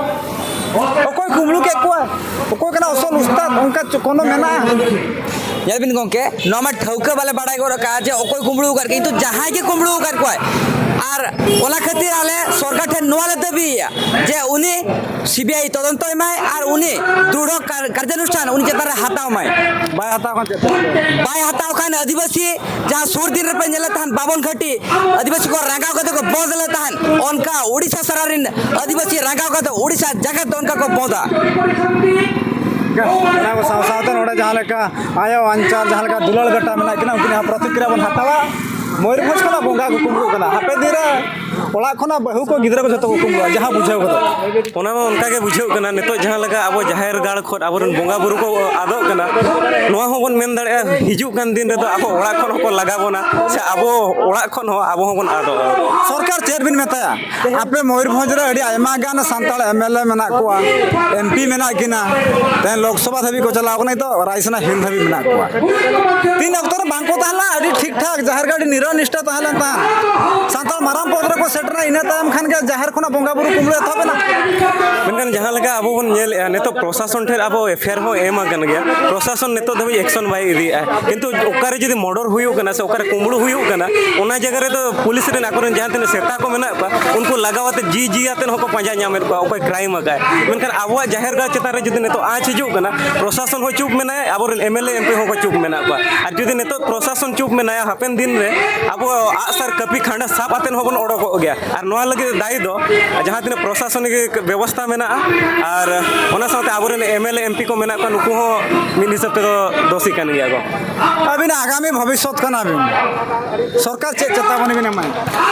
ᱚᱠᱚᱭ ᱠᱩᱢᱵᱽᱲᱩ ᱠᱮᱫ ᱠᱚᱣᱟ? ᱚᱠᱚᱭ ᱠᱟᱱᱟ ᱟᱥᱚᱞ ᱩᱥᱛᱟᱫ? ᱚᱱᱠᱟ ᱪᱚ-, ᱠᱳᱱᱳ ᱢᱮᱱᱟᱜᱼᱟ? ᱧᱮᱞ ᱵᱤᱱ ᱜᱚᱢᱠᱮ, ᱱᱚᱣᱟ ᱢᱟ ᱴᱷᱟᱹᱣᱠᱟᱹ ᱵᱟᱞᱮ ᱵᱟᱲᱟᱭ ᱜᱚᱫ ᱟᱠᱟᱫᱼᱟ ᱡᱮ ᱚᱠᱚᱭ ᱠᱩᱢᱵᱽᱲᱩ ᱟᱠᱟᱫ, ᱠᱤᱱᱛᱩ ᱡᱟᱦᱟᱸᱭ ᱜᱮ ᱠᱩᱢᱵᱽᱲᱩ ᱟᱠᱟᱫ ᱠᱚᱣᱟᱭ, ᱟᱨ ᱚᱱᱟ ᱠᱷᱟᱹᱛᱤᱨ ᱟᱞᱮ ᱥᱚᱨᱠᱟᱨ ᱴᱷᱮᱱ ᱱᱚᱣᱟ ᱞᱮ ᱫᱟᱹᱵᱤᱭᱮᱫᱼᱟ ᱡᱮ ᱩᱱᱤ ᱥᱤᱵᱤᱟᱭ ᱛᱚᱫᱚᱱᱛᱚᱭ ᱢᱟᱭ ᱟᱨ ᱩᱱᱤ ᱫᱨᱩᱲᱦᱚ ᱠᱟᱨ-, ᱠᱟᱨᱡᱟᱱᱩᱥᱴᱷᱟᱱ ᱩᱱᱤ ᱪᱮᱛᱟᱱ ᱨᱮ ᱦᱟᱛᱟᱣ ᱢᱟᱭ᱾ ᱵᱟᱭ ᱦᱟᱛᱟᱣ ᱠᱷᱟᱱ ᱪᱮᱫ? ᱵᱟᱭ ᱦᱟᱛᱟᱣ ᱠᱷᱟᱱ ᱟᱹᱫᱤᱵᱟᱹᱥᱤ ᱡᱟᱦᱟᱸ ᱥᱩᱨ ᱫᱤᱱ ᱨᱮᱯᱮ ᱧᱮᱞᱮᱫ ᱛᱟᱦᱮᱱ ᱵᱟᱵᱚᱱ ᱜᱷᱟᱹᱴᱤ, ᱟᱹᱫᱤᱵᱟᱹᱥᱤ ᱠᱚ ᱨᱟᱸᱜᱟᱣ ᱠᱟᱛᱮ ᱠᱚ ᱵᱚᱸᱫᱽ ᱞᱮᱫ ᱛᱟᱦᱮᱸᱫ, ᱚᱱᱠᱟ ᱳᱰᱤᱥᱟ ᱥᱟᱨᱟ ᱨᱮᱱ ᱟᱹᱫᱤᱵᱟᱹᱥᱤ ᱨᱟᱸᱜᱟᱣ ᱠᱟᱛᱮ ᱳᱰᱤᱥᱟ ᱡᱟᱠᱟᱛ ᱫᱚ ᱚᱱᱠᱟ ᱠᱚ ᱵᱚᱸᱫᱟ᱾ ᱚᱱᱟ ᱠᱚ ᱥᱟᱶ ᱥᱟᱶᱛᱮ ᱱᱚᱰᱮ ᱡᱟᱦᱟᱸ ᱞᱮᱠᱟ ᱟᱭᱳ ᱟᱧᱪᱟᱨ, ᱡᱟᱦᱟᱸ ᱞᱮᱠᱟ ᱫᱩᱞᱟᱹᱲ ᱵᱮᱴᱟ ᱢᱮᱱᱟᱜ ᱠᱤᱱᱟ, ᱩᱱᱠᱤᱱᱟᱜ ᱦᱚᱸ ᱯᱨᱚᱛᱤᱠᱨᱤᱭᱟ ᱵᱚᱱ ᱦᱟᱛᱟᱣᱟ᱾ ᱢᱚᱭᱩᱨᱵᱷᱚᱸᱡᱽ ᱠᱷᱚᱱᱟᱜ ᱵᱚᱸᱜᱟ ᱠᱚ ᱠᱩᱢᱵᱽᱲᱩᱜ ᱠᱟᱱᱟ, ᱦᱟᱯᱮᱱ ᱫᱤᱱ ᱨᱮ ᱚᱲᱟᱜ ᱠᱷᱚᱱᱟᱜ ᱵᱟᱹᱦᱩ ᱠᱚ ᱜᱤᱫᱽᱨᱟᱹ ᱠᱚ ᱡᱷᱚᱛᱚ ᱠᱚ ᱠᱩᱢᱵᱽᱲᱩᱜᱼᱟ, ᱡᱟᱦᱟᱸ ᱵᱩᱡᱷᱟᱹᱣ ᱜᱚᱫᱚᱜ᱾ ᱚᱱᱟ ᱢᱟ ᱚᱱᱠᱟ ᱜᱮ ᱵᱩᱡᱷᱟᱹᱜ ᱠᱟᱱᱟ, ᱱᱤᱛᱚᱜ ᱡᱟᱦᱟᱸ ᱞᱮᱠᱟ ᱟᱵᱚ ᱡᱟᱦᱮᱨ ᱜᱟᱲ ᱠᱷᱚᱱ ᱟᱵᱚᱨᱮᱱ ᱵᱚᱸᱜᱟ ᱵᱩᱨᱩ ᱠᱚ ᱟᱫᱚᱜ ᱠᱟᱱᱟ, ᱱᱚᱣᱟ ᱦᱚᱸᱵᱚᱱ ᱢᱮᱱ ᱫᱟᱲᱮᱭᱟᱜᱼᱟ, ᱦᱤᱡᱩᱜ ᱠᱟᱱ ᱫᱤᱱ ᱨᱮᱫᱚ ᱟᱵᱚ ᱚᱲᱟᱜ ᱠᱷᱚᱱ ᱦᱚᱸᱠᱚ ᱞᱟᱜᱟ ᱵᱚᱱᱟ, ᱥᱮ ᱟᱵᱚ ᱚᱲᱟᱜ ᱠᱷᱚᱱ ᱦᱚᱸ ᱟᱵᱚ ᱦᱚᱸᱵᱚᱱ ᱟᱫᱚᱜᱼᱟ᱾ ᱥᱚᱨᱠᱟᱨ ᱪᱮᱫ ᱵᱤᱱ ᱢᱮᱛᱟᱭᱟ? ᱟᱯᱮ ᱢᱚᱭᱩᱨᱵᱷᱚᱸᱡᱽ ᱨᱮ ᱟᱹᱰᱤ ᱟᱭᱢᱟ ᱜᱟᱱ ᱥᱟᱱᱛᱟᱲ ᱮᱢ ᱮᱞ ᱮ ᱢᱮᱱᱟᱜ ᱠᱚᱣᱟ, ᱮᱢ ᱯᱤ ᱢᱮᱱᱟᱜ ᱠᱤᱱᱟ, ᱛᱮᱦᱮᱧ ᱞᱳᱠᱥᱚᱵᱷᱟ ᱫᱷᱟᱹᱵᱤᱡ ᱠᱚ ᱪᱟᱞᱟᱣ ᱠᱟᱱᱟ, ᱱᱤᱛᱚᱜ ᱨᱟᱭᱥᱤᱱᱟ ᱦᱤᱞ ᱫᱷᱟᱹᱵᱤᱡ ᱢᱮᱱᱟᱜ ᱠᱚᱣᱟ᱾ ᱛᱤᱱ ᱚᱠᱛᱚ ᱨᱮ ᱵᱟᱝ ᱠᱚ ᱛᱟᱦᱮᱸ ᱞᱮᱱᱟ, ᱟᱹᱰᱤ ᱴᱷᱤᱠ ᱴᱷᱟᱠ ᱡᱟᱦᱮᱨ ᱜᱟᱲ ᱟᱹᱰᱤ ᱱᱤᱨᱟᱹ ᱱᱤᱥᱴᱷᱟ ᱛᱟᱦᱮᱸ ᱞᱮᱱ ᱛᱟᱦᱮᱸᱫ᱾ ᱥᱟᱱᱛᱟᱲ ᱢᱟᱨᱟᱝ ᱯᱚᱫᱽ ᱨᱮᱠᱚ ᱥᱮᱴᱮᱨᱟ, ᱤᱱᱟᱹ ᱛᱟᱭᱚᱢ ᱠᱷᱟᱱ ᱜᱮ ᱡᱟᱦᱮᱨ ᱠᱷᱚᱱᱟᱜ ᱵᱚᱸᱜᱟ ᱵᱩᱨᱩ ᱠᱩᱢᱵᱽᱲᱩ ᱮᱛᱚᱦᱚᱵ ᱮᱱᱟ᱾ ᱢᱮᱱᱠᱷᱟᱱ ᱡᱟᱦᱟᱸ ᱞᱮᱠᱟ ᱟᱵᱚ ᱵᱚᱱ ᱧᱮᱞᱮᱫᱼᱟ, ᱱᱤᱛᱚᱜ ᱯᱨᱚᱥᱟᱥᱚᱱ ᱴᱷᱮᱱ ᱟᱵᱚ ᱮᱯᱷ ᱟᱭ ᱟᱨ ᱦᱚᱸ ᱮᱢ ᱟᱠᱟᱱ ᱜᱮᱭᱟ, ᱯᱨᱚᱥᱟᱥᱚᱱ ᱱᱤᱛᱚᱜ ᱫᱷᱟᱹᱵᱤᱡ ᱮᱠᱥᱚᱱ ᱵᱟᱭ ᱤᱫᱤᱭᱮᱫᱼᱟ᱾ ᱠᱤᱱᱛᱩ ᱚᱠᱟᱨᱮ ᱡᱩᱫᱤ ᱢᱚᱨᱰᱚᱨ ᱦᱩᱭᱩᱜ ᱠᱟᱱᱟ ᱥᱮ ᱚᱠᱟᱨᱮ ᱠᱩᱢᱵᱽᱲᱩ ᱦᱩᱭᱩᱜ ᱠᱟᱱᱟ, ᱚᱱᱟ ᱡᱟᱭᱜᱟ ᱨᱮᱫᱚ ᱯᱩᱞᱤᱥ ᱨᱮᱱ ᱟᱠᱚᱨᱮᱱ ᱡᱟᱦᱟᱸ ᱛᱤᱱᱟᱹᱜ ᱥᱮᱛᱟ ᱠᱚ ᱢᱮᱱᱟᱜ ᱠᱚᱣᱟ, ᱩᱱᱠᱩ ᱞᱟᱜᱟᱣ ᱟᱛᱮ ᱡᱤ ᱡᱤ ᱟᱛᱮ ᱦᱚᱸᱠᱚ ᱯᱟᱸᱡᱟ ᱧᱟᱢᱮᱫ ᱠᱚᱣᱟ ᱚᱠᱚᱭ ᱠᱨᱟᱭᱤᱢ ᱟᱠᱟᱫ᱾ ᱢᱮᱱᱠᱷᱟᱱ ᱟᱵᱚᱣᱟᱜ ᱡᱟᱦᱮᱨ ᱜᱟᱲ ᱪᱮᱛᱟᱱ ᱨᱮ ᱡᱩᱫᱤ ᱱᱤᱛᱚᱜ ᱟᱸᱪ ᱦᱤᱡᱩᱜ ᱠᱟᱱᱟ, ᱯᱨᱚᱥᱟᱥᱚᱱ ᱦᱚᱸ ᱪᱩᱯ ᱢᱮᱱᱟᱭᱟ, ᱟᱵᱚᱨᱮᱱ M L A M P ᱦᱚᱸᱠᱚ ᱪᱩᱯ ᱢᱮᱱᱟᱜ ᱠᱚᱣᱟ᱾ ᱟᱨ ᱡᱩᱫᱤ ᱱᱤᱛᱚᱜ ᱯᱨᱚᱥᱟᱥᱚᱱ ᱪᱩᱯ ᱢᱮᱱᱟᱭᱟ, ᱦᱟᱯᱮᱱ ᱫᱤᱱ ᱨᱮ ᱟᱵᱚ ᱟᱜᱼᱥᱟᱨ ᱠᱟᱹᱯᱤ ᱠᱷᱟᱸᱰᱟ ᱥᱟᱵ ᱟᱛᱮ ᱦᱚᱸᱵᱚᱱ ᱚᱰᱚᱠᱚᱜ ᱜᱮᱭᱟ᱾ ᱟᱨ ᱱᱚᱣᱟ ᱞᱟᱹᱜᱤᱫ ᱫᱟᱭᱤ ᱫᱚ ᱡᱟᱦᱟᱸ ᱛᱤᱱᱟᱹᱜ ᱯᱨᱚᱥᱟᱥᱚᱱᱤᱠ ᱵᱮᱵᱚᱥᱛᱷᱟ ᱢᱮᱱᱟᱜᱼᱟ, ᱟᱨ ᱚᱱᱟ ᱥᱟᱶᱛᱮ ᱟᱵᱚᱨᱮᱱ M L A M P ᱠᱚ ᱢᱮᱱᱟᱜ ᱠᱚᱣᱟ, ᱱᱩᱠᱩ ᱦᱚᱸ ᱢᱤᱫ ᱦᱤᱥᱟᱹᱵ ᱛᱮᱫᱚ ᱫᱳᱥᱤ ᱠᱟᱱ ᱜᱮᱭᱟ ᱠᱚ᱾ ᱟᱹᱵᱤᱱᱟᱜ ᱟᱜᱟᱢᱤ ᱵᱷᱚᱵᱤᱥᱥᱚᱛ ᱠᱟᱱᱟ ᱵᱤᱱ, ᱥᱚᱨᱠᱟᱨ ᱪᱮᱫ ᱪᱮᱛᱟᱵᱚᱱᱤ ᱵᱤᱱ ᱮᱢᱟᱭ?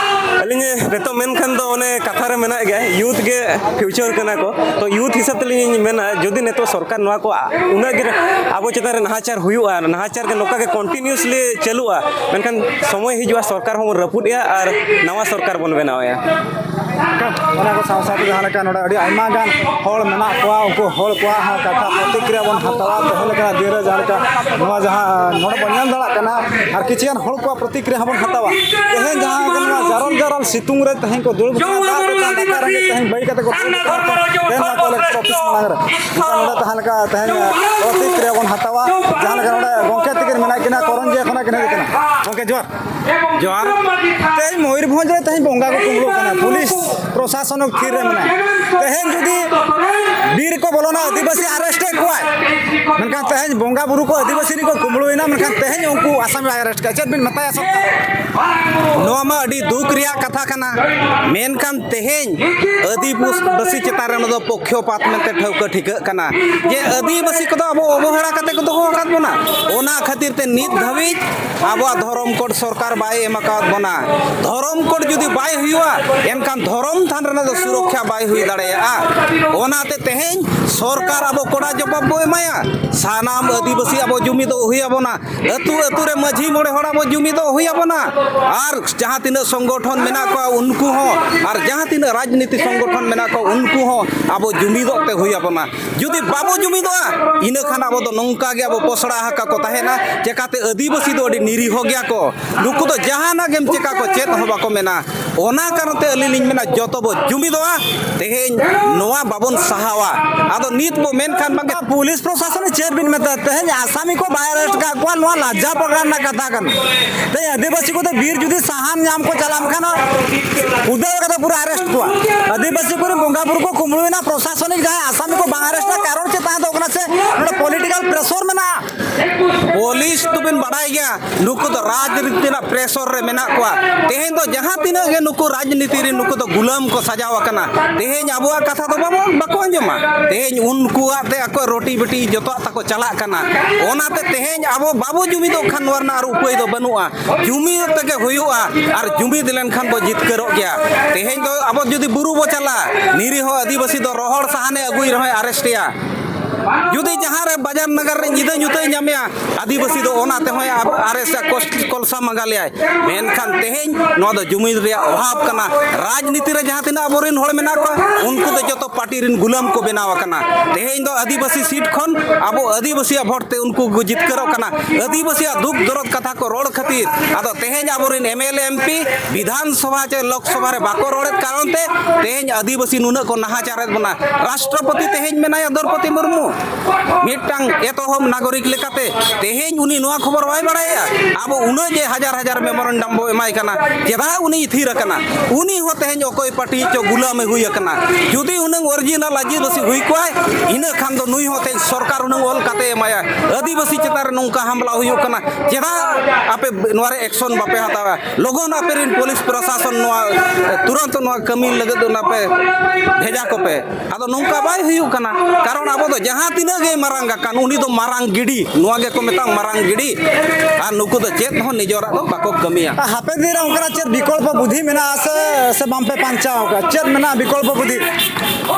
ᱟᱹᱞᱤᱧ ᱱᱤᱛᱚᱜ ᱢᱮᱱᱠᱷᱟᱱ ᱫᱚ ᱚᱱᱮ ᱠᱟᱛᱷᱟ ᱨᱮ ᱢᱮᱱᱟᱜ ᱜᱮᱭᱟ, ᱭᱩᱛᱷ ᱜᱮ ᱯᱷᱤᱭᱩᱪᱟᱨ ᱠᱟᱱᱟ ᱠᱚ᱾ ᱛᱚ ᱭᱩᱛᱷ ᱦᱤᱥᱟᱹᱵ ᱛᱮᱞᱤᱧ ᱢᱮᱱᱟ, ᱡᱩᱫᱤ ᱱᱤᱛᱚᱜ ᱥᱚᱨᱠᱟᱨ ᱱᱚᱣᱟ ᱠᱚ ᱟ-, ᱩᱱᱟᱹᱜ ᱜᱮ ᱟᱵᱚ ᱪᱮᱛᱟᱱ ᱨᱮ ᱱᱟᱦᱟᱪᱟᱨ ᱦᱩᱭᱩᱜᱼᱟ, ᱱᱟᱦᱟᱪᱟᱨ ᱜᱮ ᱱᱚᱝᱠᱟ ᱜᱮ ᱠᱚᱱᱴᱤᱱᱤᱭᱩᱥᱞᱤ ᱪᱟᱹᱞᱩᱜᱼᱟ, ᱢᱮᱱᱠᱷᱟᱱ ᱥᱚᱢᱚᱭ ᱦᱤᱡᱩᱜᱼᱟ, ᱥᱚᱨᱠᱟᱨ ᱦᱚᱸᱵᱚᱱ ᱨᱟᱹᱯᱩᱫ ᱮᱜᱼᱟ ᱟᱨ ᱱᱟᱣᱟ ᱥᱚᱨᱠᱟᱨ ᱵᱚᱱ ᱵᱮᱱᱟᱣᱟ᱾ ᱚᱱᱟ ᱠᱚ ᱥᱟᱶ ᱥᱟᱶᱛᱮ ᱡᱟᱦᱟᱸ ᱞᱮᱠᱟ ᱱᱚᱰᱮ ᱟᱹᱰᱤ ᱟᱭᱢᱟ ᱜᱟᱱ ᱦᱚᱲ ᱢᱮᱱᱟᱜ ᱠᱚᱣᱟ, ᱩᱱᱠᱩ ᱦᱚᱲ ᱠᱚᱣᱟᱜ ᱦᱚᱸ ᱠᱟᱛᱷᱟ ᱯᱨᱚᱛᱤᱠᱨᱤᱭᱟ ᱵᱚᱱ ᱦᱟᱛᱟᱣᱟ᱾ ᱛᱮᱦᱮᱧ ᱞᱮᱠᱟᱱᱟᱜ ᱫᱤᱱ ᱨᱮ ᱡᱟᱦᱟᱸ ᱞᱮᱠᱟ ᱱᱚᱣᱟ ᱡᱟᱦᱟᱸ ᱱᱚᱰᱮ ᱵᱚᱱ ᱧᱮᱞ ᱫᱟᱲᱮᱭᱟᱜ ᱠᱟᱱᱟ, ᱟᱨ ᱠᱤᱪᱷᱩ ᱜᱟᱱ ᱦᱚᱲ ᱠᱚᱣᱟᱜ ᱯᱨᱚᱛᱤᱠᱨᱤᱭᱟ ᱦᱚᱸᱵᱚᱱ ᱦᱟᱛᱟᱣᱟ᱾ ᱛᱮᱦᱮᱧ ᱡᱟᱦᱟᱸ ᱱᱚᱣᱟ ᱡᱟᱨᱟᱞ ᱡᱟᱨᱟᱞ ᱥᱤᱛᱩᱝ ᱨᱮ ᱛᱮᱦᱮᱧ ᱠᱚ ᱫᱩᱲᱩᱵ ᱠᱟᱱᱟ, ᱫᱟᱜ ᱛᱮᱛᱟᱝ ᱫᱟᱠᱟ ᱨᱮᱸᱜᱮᱡ ᱛᱮᱦᱮᱧ ᱵᱟᱹᱜᱤ ᱠᱟᱛᱮ ᱠᱚ ᱫᱩᱲᱩᱵ ᱠᱟᱱᱟ, ᱛᱮᱦᱮᱧ ᱱᱚᱣᱟ ᱠᱚᱞᱮᱠᱴᱚᱨ ᱚᱯᱷᱤᱥ ᱢᱟᱲᱟᱝ ᱨᱮ᱾ ᱚᱱᱠᱟ ᱱᱚᱰᱮ ᱛᱟᱦᱮᱸ ᱞᱮᱠᱟ ᱛᱮᱦᱮᱧ ᱯᱨᱚᱛᱤᱠᱨᱤᱭᱟ ᱵᱚᱱ ᱦᱟᱛᱟᱣᱟ᱾ ᱡᱟᱦᱟᱸ ᱞᱮᱠᱟ ᱱᱚᱰᱮ ᱜᱚᱢᱠᱮ ᱛᱤᱠᱤᱱ ᱢᱮᱱᱟᱜ ᱠᱤᱱᱟ, ᱠᱚᱨᱚᱱᱡᱤᱭᱟ ᱠᱷᱚᱱᱟᱜ ᱠᱤᱱ ᱦᱮᱡ ᱠᱟᱱᱟ᱾ ᱜᱚᱢᱠᱮ ᱡᱚᱦᱟᱨ᱾ ᱡᱚᱦᱟᱨ᱾ ᱛᱮᱦᱮᱧ ᱢᱚᱭᱩᱨᱵᱷᱚᱸᱡᱽ ᱨᱮ ᱛᱮᱦᱮᱧ ᱵᱚᱸᱜᱟ ᱠᱚ ᱠᱩᱢᱵᱽᱲᱩ ᱠᱟᱱᱟ, ᱯᱩᱞᱤᱥ ᱯᱨᱚᱥᱟᱥᱚᱱ ᱦᱚᱸ ᱛᱷᱤᱨ ᱨᱮ ᱢᱮᱱᱟᱭᱟ᱾ ᱛᱮᱦᱮᱧ ᱡᱩᱫᱤ ᱵᱤᱨ ᱠᱚ ᱵᱚᱞᱚᱱᱟ, ᱟᱹᱫᱤᱵᱟᱹᱥᱤ ᱟᱨᱮᱥᱴ ᱮᱫ ᱠᱚᱣᱟᱭ, ᱢᱮᱱᱠᱷᱟᱱ ᱛᱮᱦᱮᱧ ᱵᱚᱸᱜᱟ ᱵᱩᱨᱩ ᱠᱚ ᱟᱹᱫᱤᱵᱟᱹᱥᱤ ᱨᱮᱠᱚ ᱠᱩᱢᱵᱽᱲᱩᱭᱮᱱᱟ, ᱢᱮᱱᱠᱷᱟᱱ ᱛᱮᱦᱮᱧ ᱩᱱᱠᱩ ᱟᱥᱟᱢᱤ ᱵᱟᱭ ᱟᱨᱮᱥᱴ ᱠᱟᱜᱼᱟ᱾ ᱪᱮᱫ ᱵᱤᱱ ᱢᱮᱛᱟᱭᱟ ᱥᱚᱨᱠᱟᱨ? ᱱᱚᱣᱟ ᱢᱟ ᱟᱹᱰᱤ ᱫᱩᱠ ᱨᱮᱭᱟᱜ ᱠᱟᱛᱷᱟ ᱠᱟᱱᱟ, ᱢᱮᱱᱠᱷᱟᱱ ᱛᱮᱦᱮᱧ ᱟᱹᱫᱤᱵᱟᱹᱥᱤ ᱪᱮᱛᱟᱱ ᱨᱮ ᱱᱚᱣᱟ ᱫᱚ ᱯᱚᱠᱠᱷᱚᱯᱟᱛ ᱢᱮᱱᱛᱮ ᱴᱷᱟᱹᱣᱠᱟᱹ ᱴᱷᱤᱠᱟᱹᱜ ᱠᱟᱱᱟ ᱡᱮ ᱟᱹᱫᱤᱵᱟᱹᱥᱤ ᱠᱚᱫᱚ ᱟᱵᱚ ᱚᱵᱚᱦᱮᱲᱟ ᱠᱟᱛᱮ ᱠᱚ ᱫᱚᱦᱚ ᱟᱠᱟᱫ ᱵᱚᱱᱟ᱾ ᱚᱱᱟ ᱠᱷᱟᱹᱛᱤᱨ ᱛᱮ ᱱᱤᱛ ᱫᱷᱟᱹᱵᱤᱡ ᱟᱵᱚᱣᱟᱜ ᱫᱷᱚᱨᱚᱢ ᱠᱳᱰ ᱥᱚᱨᱠᱟᱨ ᱵᱟᱭ ᱮᱢ ᱟᱠᱟᱫ ᱵᱚᱱᱟ᱾ ᱫᱷᱚᱨᱚᱢ ᱠᱳᱰ ᱡᱩᱫᱤ ᱵᱟᱭ ᱦᱩᱭᱩᱜᱼᱟ, ᱮᱱᱠᱷᱟᱱ ᱫᱷᱚᱨᱚᱢ ᱛᱷᱟᱱ ᱨᱮᱱᱟᱜ ᱫᱚ ᱥᱩᱨᱚᱠᱠᱷᱟ ᱵᱟᱭ ᱦᱩᱭ ᱫᱟᱲᱮᱭᱟᱜᱼᱟ᱾ ᱚᱱᱟᱛᱮ ᱛᱮᱦᱮᱧ ᱥᱚᱨᱠᱟᱨ ᱟᱵᱚ ᱠᱚᱲᱟ ᱡᱚᱵᱟᱵ ᱵᱚ ᱮᱢᱟᱭᱟ, ᱥᱟᱱᱟᱢ ᱟᱹᱫᱤᱵᱟᱹᱥᱤ ᱟᱵᱚ ᱡᱩᱢᱤᱫᱚᱜ ᱦᱩᱭ ᱟᱵᱚᱱᱟ᱾ ᱟᱹᱛᱩ ᱟᱹᱛᱩ ᱨᱮ ᱢᱟᱹᱡᱷᱤ ᱢᱚᱬᱮ ᱦᱚᱲ ᱟᱵᱚ ᱡᱩᱢᱤᱫᱚᱜ ᱦᱩᱭ ᱟᱵᱚᱱᱟ᱾ ᱟᱨ ᱡᱟᱦᱟᱸ ᱛᱤᱱᱟᱹᱜ ᱥᱚᱝᱜᱚᱴᱷᱚᱱ ᱢᱮᱱᱟᱜ ᱠᱚᱣᱟ ᱩᱱᱠᱩ ᱦᱚᱸ, ᱟᱨ ᱡᱟᱦᱟᱸ ᱛᱤᱱᱟᱹᱜ ᱨᱟᱡᱽᱱᱤᱛᱤ ᱥᱚᱝᱜᱚᱴᱷᱚᱱ ᱢᱮᱱᱟᱜ ᱠᱚᱣᱟ ᱩᱱᱠᱩ ᱦᱚᱸ ᱟᱵᱚ ᱡᱩᱢᱤᱫᱚᱜ ᱛᱮ ᱦᱩᱭ ᱟᱵᱚᱱᱟ᱾ ᱡᱩᱫᱤ ᱵᱟᱵᱚ ᱡᱩᱢᱤᱫᱚᱜᱼᱟ, ᱤᱱᱟᱹ ᱠᱷᱟᱱ ᱟᱵᱚ ᱫᱚ ᱱᱚᱝᱠᱟ ᱜᱮ ᱟᱵᱚ ᱯᱚᱥᱲᱟ ᱟᱠᱟ ᱠᱚ ᱛᱟᱦᱮᱱᱟ᱾ ᱪᱮᱠᱟᱛᱮ ᱟᱹᱫᱤᱵᱟᱹᱥᱤ ᱫᱚ ᱟᱹᱰᱤ ᱱᱤᱨᱤᱦᱚ ᱜᱮᱭᱟ ᱠᱚ, ᱱᱩᱠᱩ ᱫᱚ ᱡᱟᱦᱟᱱᱟᱜ ᱜᱮᱢ ᱪᱮᱠᱟ ᱠᱚ ᱪᱮᱫ ᱦᱚᱸ ᱵᱟᱠᱚ ᱢᱮᱱᱟ᱾ ᱚᱱᱟ ᱠᱟᱨᱚᱱ ᱛᱮ ᱟᱹᱞᱤᱧ ᱞᱤᱧ ᱢᱮᱱᱟ, ᱡᱚᱛᱚ ᱵᱚ ᱡᱩᱢᱤᱫᱚᱜᱼᱟ, ᱛᱮᱦᱮᱧ ᱱᱚᱣᱟ ᱵᱟᱵᱚᱱ ᱥᱟᱦᱟᱣᱟ᱾ ᱟᱫᱚ ᱱᱤᱛ ᱵᱚ ᱢᱮᱱᱠᱷᱟᱱ ᱵᱟᱝ, ᱯᱩᱞᱤᱥ ᱯᱨᱚᱥᱟᱥᱚᱱ ᱪᱮᱫ ᱵᱤᱱ ᱢᱮᱛᱟᱭᱟ? ᱛᱮᱦᱮᱧ ᱟᱥᱟᱢᱤ ᱠᱚ ᱵᱟᱭ ᱟᱨᱮᱥᱴ ᱠᱟᱜ ᱠᱚᱣᱟ, ᱱᱚᱣᱟ ᱞᱟᱡᱟ ᱯᱟᱲᱟᱜ ᱨᱮᱱᱟᱜ ᱠᱟᱛᱷᱟ ᱠᱟᱱᱟ᱾ ᱛᱮᱦᱮᱧ ᱟᱹᱫᱤᱵᱟᱹᱥᱤ ᱠᱚᱫᱚ ᱵᱤᱨ ᱡᱩᱫᱤ ᱥᱟᱦᱟᱱ ᱧᱟᱢ ᱠᱚ ᱪᱟᱞᱟᱣ ᱞᱮᱱᱠᱷᱟᱱ ᱩᱫᱟᱹᱣ ᱠᱟᱛᱮ ᱯᱩᱨᱟᱹ ᱟᱨᱮᱥᱴ ᱠᱚᱣᱟ᱾ ᱟᱹᱫᱤᱵᱟᱹᱥᱤ ᱠᱚᱨᱮᱱ ᱵᱚᱸᱜᱟ ᱵᱩᱨᱩ ᱠᱚ ᱠᱩᱢᱵᱽᱲᱩᱭᱮᱱᱟ, ᱯᱨᱚᱥᱟᱥᱚᱱᱤᱠ ᱡᱟᱦᱟᱸᱭ ᱟᱥᱟᱢᱤ ᱠᱚ ᱵᱟᱝ ᱟᱨᱮᱥᱴ ᱨᱮᱱᱟᱜ ᱠᱟᱨᱚᱱ ᱪᱮᱫ ᱛᱟᱦᱮᱸ ᱫᱚ ᱠᱟᱱᱟ ᱥᱮ ᱱᱚᱰᱮ ᱯᱚᱞᱤᱴᱤᱠᱟᱞ ᱯᱨᱮᱥᱚᱨ ᱢᱮᱱᱟᱜᱼᱟ? ᱯᱩᱞᱤᱥ ᱫᱚᱵᱤᱱ ᱵᱟᱰᱟᱭ ᱜᱮᱭᱟ, ᱱᱩᱠᱩ ᱫᱚ ᱨᱟᱡᱽᱱᱤᱛᱤ ᱨᱮᱱᱟᱜ ᱯᱨᱮᱥᱚᱨ ᱨᱮ ᱢᱮᱱᱟᱜ ᱠᱚᱣᱟ᱾ ᱛᱮᱦᱮᱧ ᱫᱚ ᱡᱟᱦᱟᱸ ᱛᱤᱱᱟᱹᱜ ᱜᱮ ᱱᱩᱠᱩ ᱨᱟᱡᱽᱱᱤᱛᱤ ᱨᱮ ᱱᱩᱠᱩ ᱫᱚ ᱜᱩᱞᱟᱹᱢ ᱠᱚ ᱥᱟᱡᱟᱣ ᱟᱠᱟᱱᱟ᱾ ᱛᱮᱦᱮᱧ ᱟᱵᱚᱣᱟᱜ ᱠᱟᱛᱷᱟ ᱫᱚ ᱵᱟᱵᱚ, ᱵᱟᱠᱚ ᱟᱸᱡᱚᱢᱟ᱾ ᱛᱮᱦᱮᱧ ᱩᱱᱠᱩᱣᱟᱜ ᱛᱮ ᱟᱠᱚ ᱨᱩᱴᱤ ᱵᱤᱴᱤ ᱡᱚᱛᱚᱣᱟᱜ ᱛᱟᱠᱚ ᱪᱟᱞᱟᱜ ᱠᱟᱱᱟ᱾ ᱚᱱᱟᱛᱮ ᱛᱮᱦᱮᱧ ᱟᱵᱚ ᱵᱟᱵᱚ ᱡᱩᱢᱤᱫᱚᱜ ᱠᱷᱟᱱ ᱱᱚᱣᱟ ᱨᱮᱱᱟᱜ ᱟᱨ ᱩᱯᱟᱹᱭ ᱫᱚ ᱵᱟᱹᱱᱩᱜᱼᱟ᱾ ᱡᱩᱢᱤᱫ ᱛᱮᱜᱮ ᱦᱩᱭᱩᱜᱼᱟ, ᱟᱨ ᱡᱩᱢᱤᱫ ᱞᱮᱱᱠᱷᱟᱱ ᱵᱚ ᱡᱤᱛᱠᱟᱹᱨᱚᱜ ᱜᱮᱭᱟ᱾ ᱛᱮᱦᱮᱧ ᱫᱚ ᱟᱵᱚ ᱡᱩᱫᱤ ᱵᱩᱨᱩ ᱵᱚ ᱪᱟᱞᱟᱜᱼᱟ, ᱱᱤᱨᱤᱦᱚ ᱟᱹᱫᱤᱵᱟᱹᱥᱤ ᱫᱚ ᱨᱚᱦᱚᱲ ᱥᱟᱦᱟᱱᱮ ᱟᱹᱜᱩᱭ ᱨᱮᱦᱚᱸᱭ ᱟᱨᱮᱥᱴᱮᱭᱟ᱾ ᱡᱩᱫᱤ ᱡᱟᱦᱟᱸ ᱨᱮ ᱵᱟᱡᱟᱨ ᱱᱟᱜᱟᱨ ᱨᱮ ᱧᱤᱫᱟᱹ ᱧᱩᱛᱟᱹᱭ ᱧᱟᱢᱮᱭᱟ, ᱟᱹᱫᱤᱵᱟᱹᱥᱤ ᱫᱚ ᱚᱱᱟ ᱛᱮᱦᱚᱸᱭ ᱟᱨᱮᱥ ᱠᱚᱞᱥᱟ ᱢᱟᱸᱜᱟ ᱞᱮᱭᱟᱭ᱾ ᱢᱮᱱᱠᱷᱟᱱ ᱛᱮᱦᱮᱧ ᱱᱚᱣᱟ ᱫᱚ ᱡᱩᱢᱤᱫ ᱨᱮᱭᱟᱜ ᱚᱵᱷᱟᱵᱽ ᱠᱟᱱᱟ᱾ ᱨᱟᱡᱽᱱᱤᱛᱤ ᱨᱮ ᱡᱟᱦᱟᱸ ᱛᱤᱱᱟᱹᱜ ᱟᱵᱚᱨᱮᱱ ᱦᱚᱲ ᱢᱮᱱᱟᱜ ᱠᱚᱣᱟ, ᱩᱱᱠᱩ ᱫᱚ ᱡᱚᱛᱚ ᱯᱟᱨᱴᱤ ᱨᱮᱱ ᱜᱩᱞᱟᱹᱢ ᱠᱚ ᱵᱮᱱᱟᱣ ᱟᱠᱟᱱᱟ᱾ ᱛᱮᱦᱮᱧ ᱫᱚ ᱟᱹᱫᱤᱵᱟᱹᱥᱤ ᱥᱤᱴ ᱠᱷᱚᱱ ᱟᱵᱚ ᱟᱹᱫᱤᱵᱟᱹᱥᱤᱭᱟᱜ ᱵᱷᱳᱴ ᱛᱮ ᱩᱱᱠᱩ ᱠᱚ ᱡᱤᱛᱠᱟᱹᱨᱚᱜ ᱠᱟᱱᱟ᱾ ᱟᱹᱫᱤᱵᱟᱹᱥᱤᱭᱟᱜ ᱫᱩᱠ ᱫᱚᱨᱚᱫ ᱠᱟᱛᱷᱟ ᱠᱚ ᱨᱚᱲ ᱠᱷᱟᱹᱛᱤᱨ ᱟᱫᱚ ᱛᱮᱦᱮᱧ ᱟᱵᱚᱨᱮᱱ M L A, M P, ᱵᱤᱫᱷᱟᱱ ᱥᱚᱵᱷᱟ ᱪᱮ ᱞᱳᱠ ᱥᱚᱵᱷᱟ ᱨᱮ ᱵᱟᱠᱚ ᱨᱚᱲᱮᱫ ᱠᱟᱨᱚᱱ ᱛᱮ ᱛᱮᱦᱮᱧ ᱟᱹᱫᱤᱵᱟᱹᱥᱤ ᱱᱩᱱᱟᱹᱜ ᱠᱚ ᱱᱟᱦᱟᱪᱟᱨᱮᱫ ᱵᱚᱱᱟ᱾ ᱨᱟᱥᱴᱨᱚᱯᱚᱛᱤ ᱛᱮᱦᱮᱧ ᱢᱮᱱᱟᱭᱟ ᱫᱨᱚᱣᱯᱚᱫᱤ ᱢᱩᱨᱢᱩ, ᱢᱤᱫᱴᱟᱝ ᱮᱛᱚᱦᱚᱵ ᱱᱟᱜᱚᱨᱤᱠ ᱞᱮᱠᱟᱛᱮ ᱛᱮᱦᱮᱧ ᱩᱱᱤ ᱱᱚᱣᱟ ᱠᱷᱚᱵᱚᱨ ᱵᱟᱭ ᱵᱟᱲᱟᱭᱟ? ᱟᱵᱚ ᱩᱱᱟᱹᱜ ᱡᱮ ᱦᱟᱡᱟᱨ ᱦᱟᱡᱟᱨ ᱢᱮᱢᱳᱨᱮᱱᱰᱟᱢ ᱵᱚ ᱮᱢᱟᱭ ᱠᱟᱱᱟ, ᱪᱮᱫᱟᱜ ᱩᱱᱤ ᱛᱷᱤᱨ ᱟᱠᱟᱱᱟ? ᱩᱱᱤ ᱦᱚᱸ ᱛᱮᱦᱮᱧ ᱚᱠᱚᱭ ᱯᱟᱹᱴᱤ ᱪᱚ ᱜᱩᱞᱟᱹᱢᱮ ᱦᱩᱭ ᱟᱠᱟᱱᱟ᱾ ᱡᱩᱫᱤ ᱦᱩᱱᱟᱹᱝ ᱚᱨᱤᱡᱤᱱᱟᱞ ᱟᱹᱫᱤᱵᱟᱹᱥᱤ ᱦᱩᱭ ᱠᱚᱜᱼᱟᱭ, ᱤᱱᱟᱹ ᱠᱷᱟᱱ ᱫᱚ ᱱᱩᱭ ᱦᱚᱸ ᱛᱮᱦᱮᱧ ᱥᱚᱨᱠᱟᱨ ᱦᱩᱱᱟᱹᱝ ᱚᱞ ᱠᱟᱛᱮ ᱮᱢᱟᱭᱟ᱾ ᱟᱹᱫᱤᱵᱟᱹᱥᱤ ᱪᱮᱛᱟᱱ ᱨᱮ ᱱᱚᱝᱠᱟ ᱦᱟᱢᱞᱟ ᱦᱩᱭᱩᱜ ᱠᱟᱱᱟ, ᱪᱮᱫᱟᱜ ᱟᱯᱮ ᱱᱚᱣᱟ ᱨᱮ ᱮᱠᱥᱚᱱ ᱵᱟᱯᱮ ᱦᱟᱛᱟᱣᱟ? ᱞᱚᱜᱚᱱ ᱟᱯᱮ ᱨᱮᱱ ᱯᱩᱞᱤᱥ ᱯᱨᱚᱥᱟᱥᱚᱱ ᱱᱚᱣᱟ ᱛᱩᱨᱟᱱᱛ ᱱᱚᱣᱟ ᱠᱟᱹᱢᱤ ᱞᱟᱹᱜᱤᱫ ᱚᱱᱟ ᱯᱮ ᱵᱷᱮᱡᱟ ᱠᱚᱯᱮ᱾ ᱟᱫᱚ ᱱᱚᱝᱠᱟ ᱵᱟᱭ ᱦᱩᱭᱩᱜ ᱠᱟᱱᱟ, ᱠᱟᱨᱚᱱ ᱟᱵᱚ ᱫᱚ ᱡᱟᱦᱟᱸ ᱛᱤᱱᱟᱹᱜ ᱜᱮ ᱢᱟᱨᱟᱝ ᱟᱠᱟᱱ, ᱩᱱᱤ ᱫᱚ ᱢᱟᱨᱟᱝ ᱜᱤᱰᱤ, ᱱᱚᱣᱟ ᱜᱮᱠᱚ ᱢᱮᱛᱟᱜᱼᱟ ᱢᱟᱨᱟᱝ ᱜᱤᱰᱤ᱾ ᱟᱨ ᱱᱩᱠᱩ ᱫᱚ ᱪᱮᱫ ᱦᱚᱸ ᱱᱤᱡᱚᱨᱟᱜ ᱫᱚ ᱵᱟᱠᱚ ᱠᱟᱹᱢᱤᱭᱟ᱾ ᱦᱟᱯᱮᱱ ᱫᱤᱱ ᱨᱮ ᱚᱱᱠᱟᱱᱟᱜ ᱪᱮᱫ ᱵᱤᱠᱚᱞᱯᱚ ᱵᱩᱫᱷᱤ ᱢᱮᱱᱟᱜᱼᱟ ᱥᱮ, ᱥᱮ ᱵᱟᱝᱯᱮ ᱯᱟᱧᱪᱟᱣ ᱟᱠᱟᱫᱼᱟ? ᱪᱮᱫ ᱢᱮᱱᱟᱜᱼᱟ ᱵᱤᱠᱚᱞᱯᱚ ᱵᱩᱫᱷᱤ?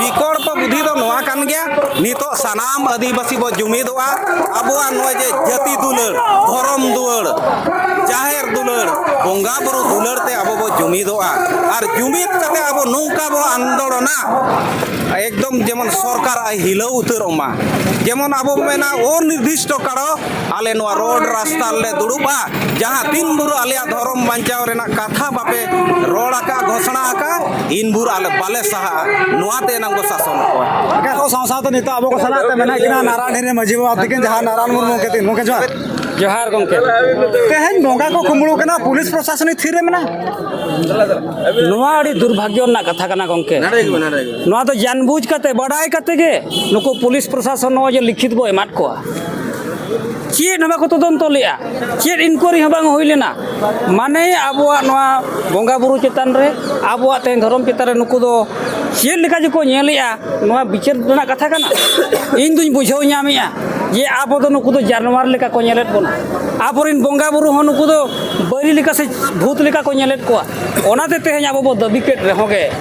ᱵᱤᱠᱚᱞᱯᱚ ᱵᱩᱫᱷᱤ ᱫᱚ ᱱᱚᱣᱟ ᱠᱟᱱ ᱜᱮᱭᱟ, ᱱᱤᱛᱚᱜ ᱥᱟᱱᱟᱢ ᱟᱹᱫᱤᱵᱟᱹᱥᱤ ᱵᱚ ᱡᱩᱢᱤᱫᱚᱜᱼᱟ᱾ ᱟᱵᱚᱣᱟᱜ ᱱᱚᱜᱼᱚᱭ ᱡᱮ ᱡᱟᱹᱛᱤ ᱫᱩᱞᱟᱹᱲ, ᱫᱷᱚᱨᱚᱢ ᱫᱩᱞᱟᱹᱲ, ᱡᱟᱦᱮᱨ ᱫᱩᱞᱟᱹᱲ, ᱵᱚᱸᱜᱟ ᱵᱩᱨᱩ ᱫᱩᱞᱟᱹᱲ ᱛᱮ ᱟᱵᱚ ᱵᱚ ᱡᱩᱢᱤᱫᱚᱜᱼᱟ᱾ ᱟᱨ ᱡᱩᱢᱤᱫ ᱠᱟᱛᱮ ᱟᱵᱚ ᱱᱚᱝᱠᱟ ᱵᱚ ᱟᱱᱫᱳᱞᱚᱱᱟ, ᱮᱠᱫᱚᱢ ᱡᱮᱢᱚᱱ ᱥᱚᱨᱠᱟᱨ ᱟᱡ ᱦᱤᱞᱟᱹᱣ ᱩᱛᱟᱹᱨᱚᱜ ᱢᱟ᱾ ᱡᱮᱢᱚᱱ ᱟᱵᱚ ᱵᱚ ᱢᱮᱱᱟ ᱚᱱᱤᱨᱫᱤᱥᱴᱚ ᱠᱟᱲᱚ ᱟᱞᱮ ᱱᱚᱣᱟ ᱨᱳᱰ ᱨᱟᱥᱛᱟ ᱨᱮᱞᱮ ᱫᱩᱲᱩᱵᱼᱟ, ᱡᱟᱦᱟᱸ ᱛᱤᱱ ᱵᱷᱳᱨ ᱟᱞᱮᱭᱟᱜ ᱫᱷᱚᱨᱚᱢ ᱵᱟᱧᱪᱟᱣ ᱨᱮᱱᱟᱜ ᱠᱟᱛᱷᱟ ᱵᱟᱯᱮ ᱨᱚᱲ ᱟᱠᱟᱫ, ᱜᱷᱳᱥᱚᱱᱟ ᱟᱠᱟᱫ, ᱤᱱ ᱵᱷᱳᱨ ᱟᱞᱮ ᱵᱟᱞᱮ ᱥᱟᱦᱟᱜᱼᱟ᱾ ᱱᱚᱣᱟ ᱛᱮ ᱮᱱᱟᱝ ᱠᱚ ᱥᱟᱥᱚᱱ ᱠᱚᱣᱟ᱾ ᱮᱱᱠᱷᱟᱱ ᱟᱵᱚ ᱥᱟᱶ ᱥᱟᱶᱛᱮ ᱱᱤᱛᱚᱜ ᱟᱵᱚ ᱠᱚ ᱥᱟᱞᱟᱜ ᱛᱮ ᱢᱮᱱᱟᱜ ᱠᱤᱱᱟ ᱱᱟᱨᱟᱭᱚᱱ ᱦᱤᱨᱤ ᱢᱟᱹᱡᱷᱤ ᱵᱟᱵᱟ ᱛᱟᱹᱠᱤᱱ, ᱡᱟᱦᱟᱸ ᱱᱟᱨᱟᱭᱚᱱ ᱢᱩᱨᱢᱩ ᱩᱱᱠᱤᱱ᱾ ᱜᱚᱢᱠᱮ ᱡᱚᱦᱟᱨ᱾ ᱡᱚᱦᱟᱨ ᱜᱚᱢᱠᱮ᱾ ᱛᱮᱦᱮᱧ ᱵᱚᱸᱜᱟ ᱠᱚ ᱠᱩᱢᱵᱽᱲᱩ ᱠᱟᱱᱟ, ᱯᱩᱞᱤᱥ ᱯᱨᱚᱥᱟᱥᱚᱱᱤᱠ ᱛᱷᱤᱨ ᱨᱮ ᱢᱮᱱᱟᱜᱼᱟ᱾ ᱱᱚᱣᱟ ᱟᱹᱰᱤ ᱫᱩᱨᱵᱷᱟᱜᱽᱭᱚ ᱨᱮᱱᱟᱜ ᱠᱟᱛᱷᱟ ᱠᱟᱱᱟ ᱜᱚᱢᱠᱮ᱾ ᱱᱚᱣᱟ ᱫᱚ ᱡᱟᱱᱵᱩᱡ ᱠᱟᱛᱮ, ᱵᱟᱰᱟᱭ ᱠᱟᱛᱮ ᱜᱮ ᱱᱩᱠᱩ ᱯᱩᱞᱤᱥ ᱯᱨᱚᱥᱟᱥᱚᱱ ᱱᱚᱜᱼᱚᱭ ᱡᱮ ᱞᱤᱠᱷᱤᱛ ᱵᱚ ᱮᱢᱟᱫ ᱠᱚᱣᱟ, ᱪᱮᱫ ᱦᱚᱸ ᱵᱟᱠᱚ ᱛᱚᱫᱚᱱᱛᱚ ᱞᱮᱫᱼᱟ, ᱪᱮᱫ ᱤᱱᱠᱩᱣᱟᱨᱤ ᱦᱚᱸ ᱵᱟᱝ ᱦᱩᱭ ᱞᱮᱱᱟ᱾ ᱢᱟᱱᱮ ᱟᱵᱚᱣᱟᱜ ᱱᱚᱣᱟ ᱵᱚᱸᱜᱟ ᱵᱩᱨᱩ ᱪᱮᱛᱟᱱ ᱨᱮ, ᱟᱵᱚᱣᱟᱜ ᱛᱮᱦᱮᱧ ᱫᱷᱚᱨᱚᱢ ᱪᱮᱛᱟᱱ ᱨᱮ ᱱᱩᱠᱩ ᱫᱚ ᱪᱮᱫ ᱞᱮᱠᱟ ᱡᱮᱠᱚ ᱧᱮᱞᱮᱜᱼᱟ, ᱱᱚᱣᱟ ᱵᱤᱪᱟᱹᱨ ᱨᱮᱱᱟᱜ ᱠᱟᱛᱷᱟ ᱠᱟᱱᱟ᱾ ᱤᱧ ᱫᱩᱧ ᱵᱩᱡᱷᱟᱹᱣ ᱧᱟᱢᱮᱜᱼᱟ ᱡᱮ ᱟᱵᱚ ᱫᱚ ᱱᱩᱠᱩ ᱫᱚ ᱡᱟᱱᱣᱟᱨ ᱞᱮᱠᱟ ᱠᱚ ᱧᱮᱞᱮᱫ ᱵᱚᱱᱟ᱾ ᱟᱵᱚᱨᱮᱱ ᱵᱚᱸᱜᱟ ᱵᱩᱨᱩ ᱦᱚᱸ ᱱᱩᱠᱩ ᱫᱚ ᱵᱟᱹᱨᱤ ᱞᱮᱠᱟ ᱥᱮ ᱵᱷᱩᱛ ᱞᱮᱠᱟ ᱠᱚ ᱧᱮᱞᱮᱫ ᱠᱚᱣᱟ᱾ ᱚᱱᱟᱛᱮ ᱛᱮᱦᱮᱧ ᱟᱵᱚ ᱵᱚ ᱫᱟᱹᱵᱤ ᱠᱮᱫ ᱨᱮᱦᱚᱸ ᱜᱮ,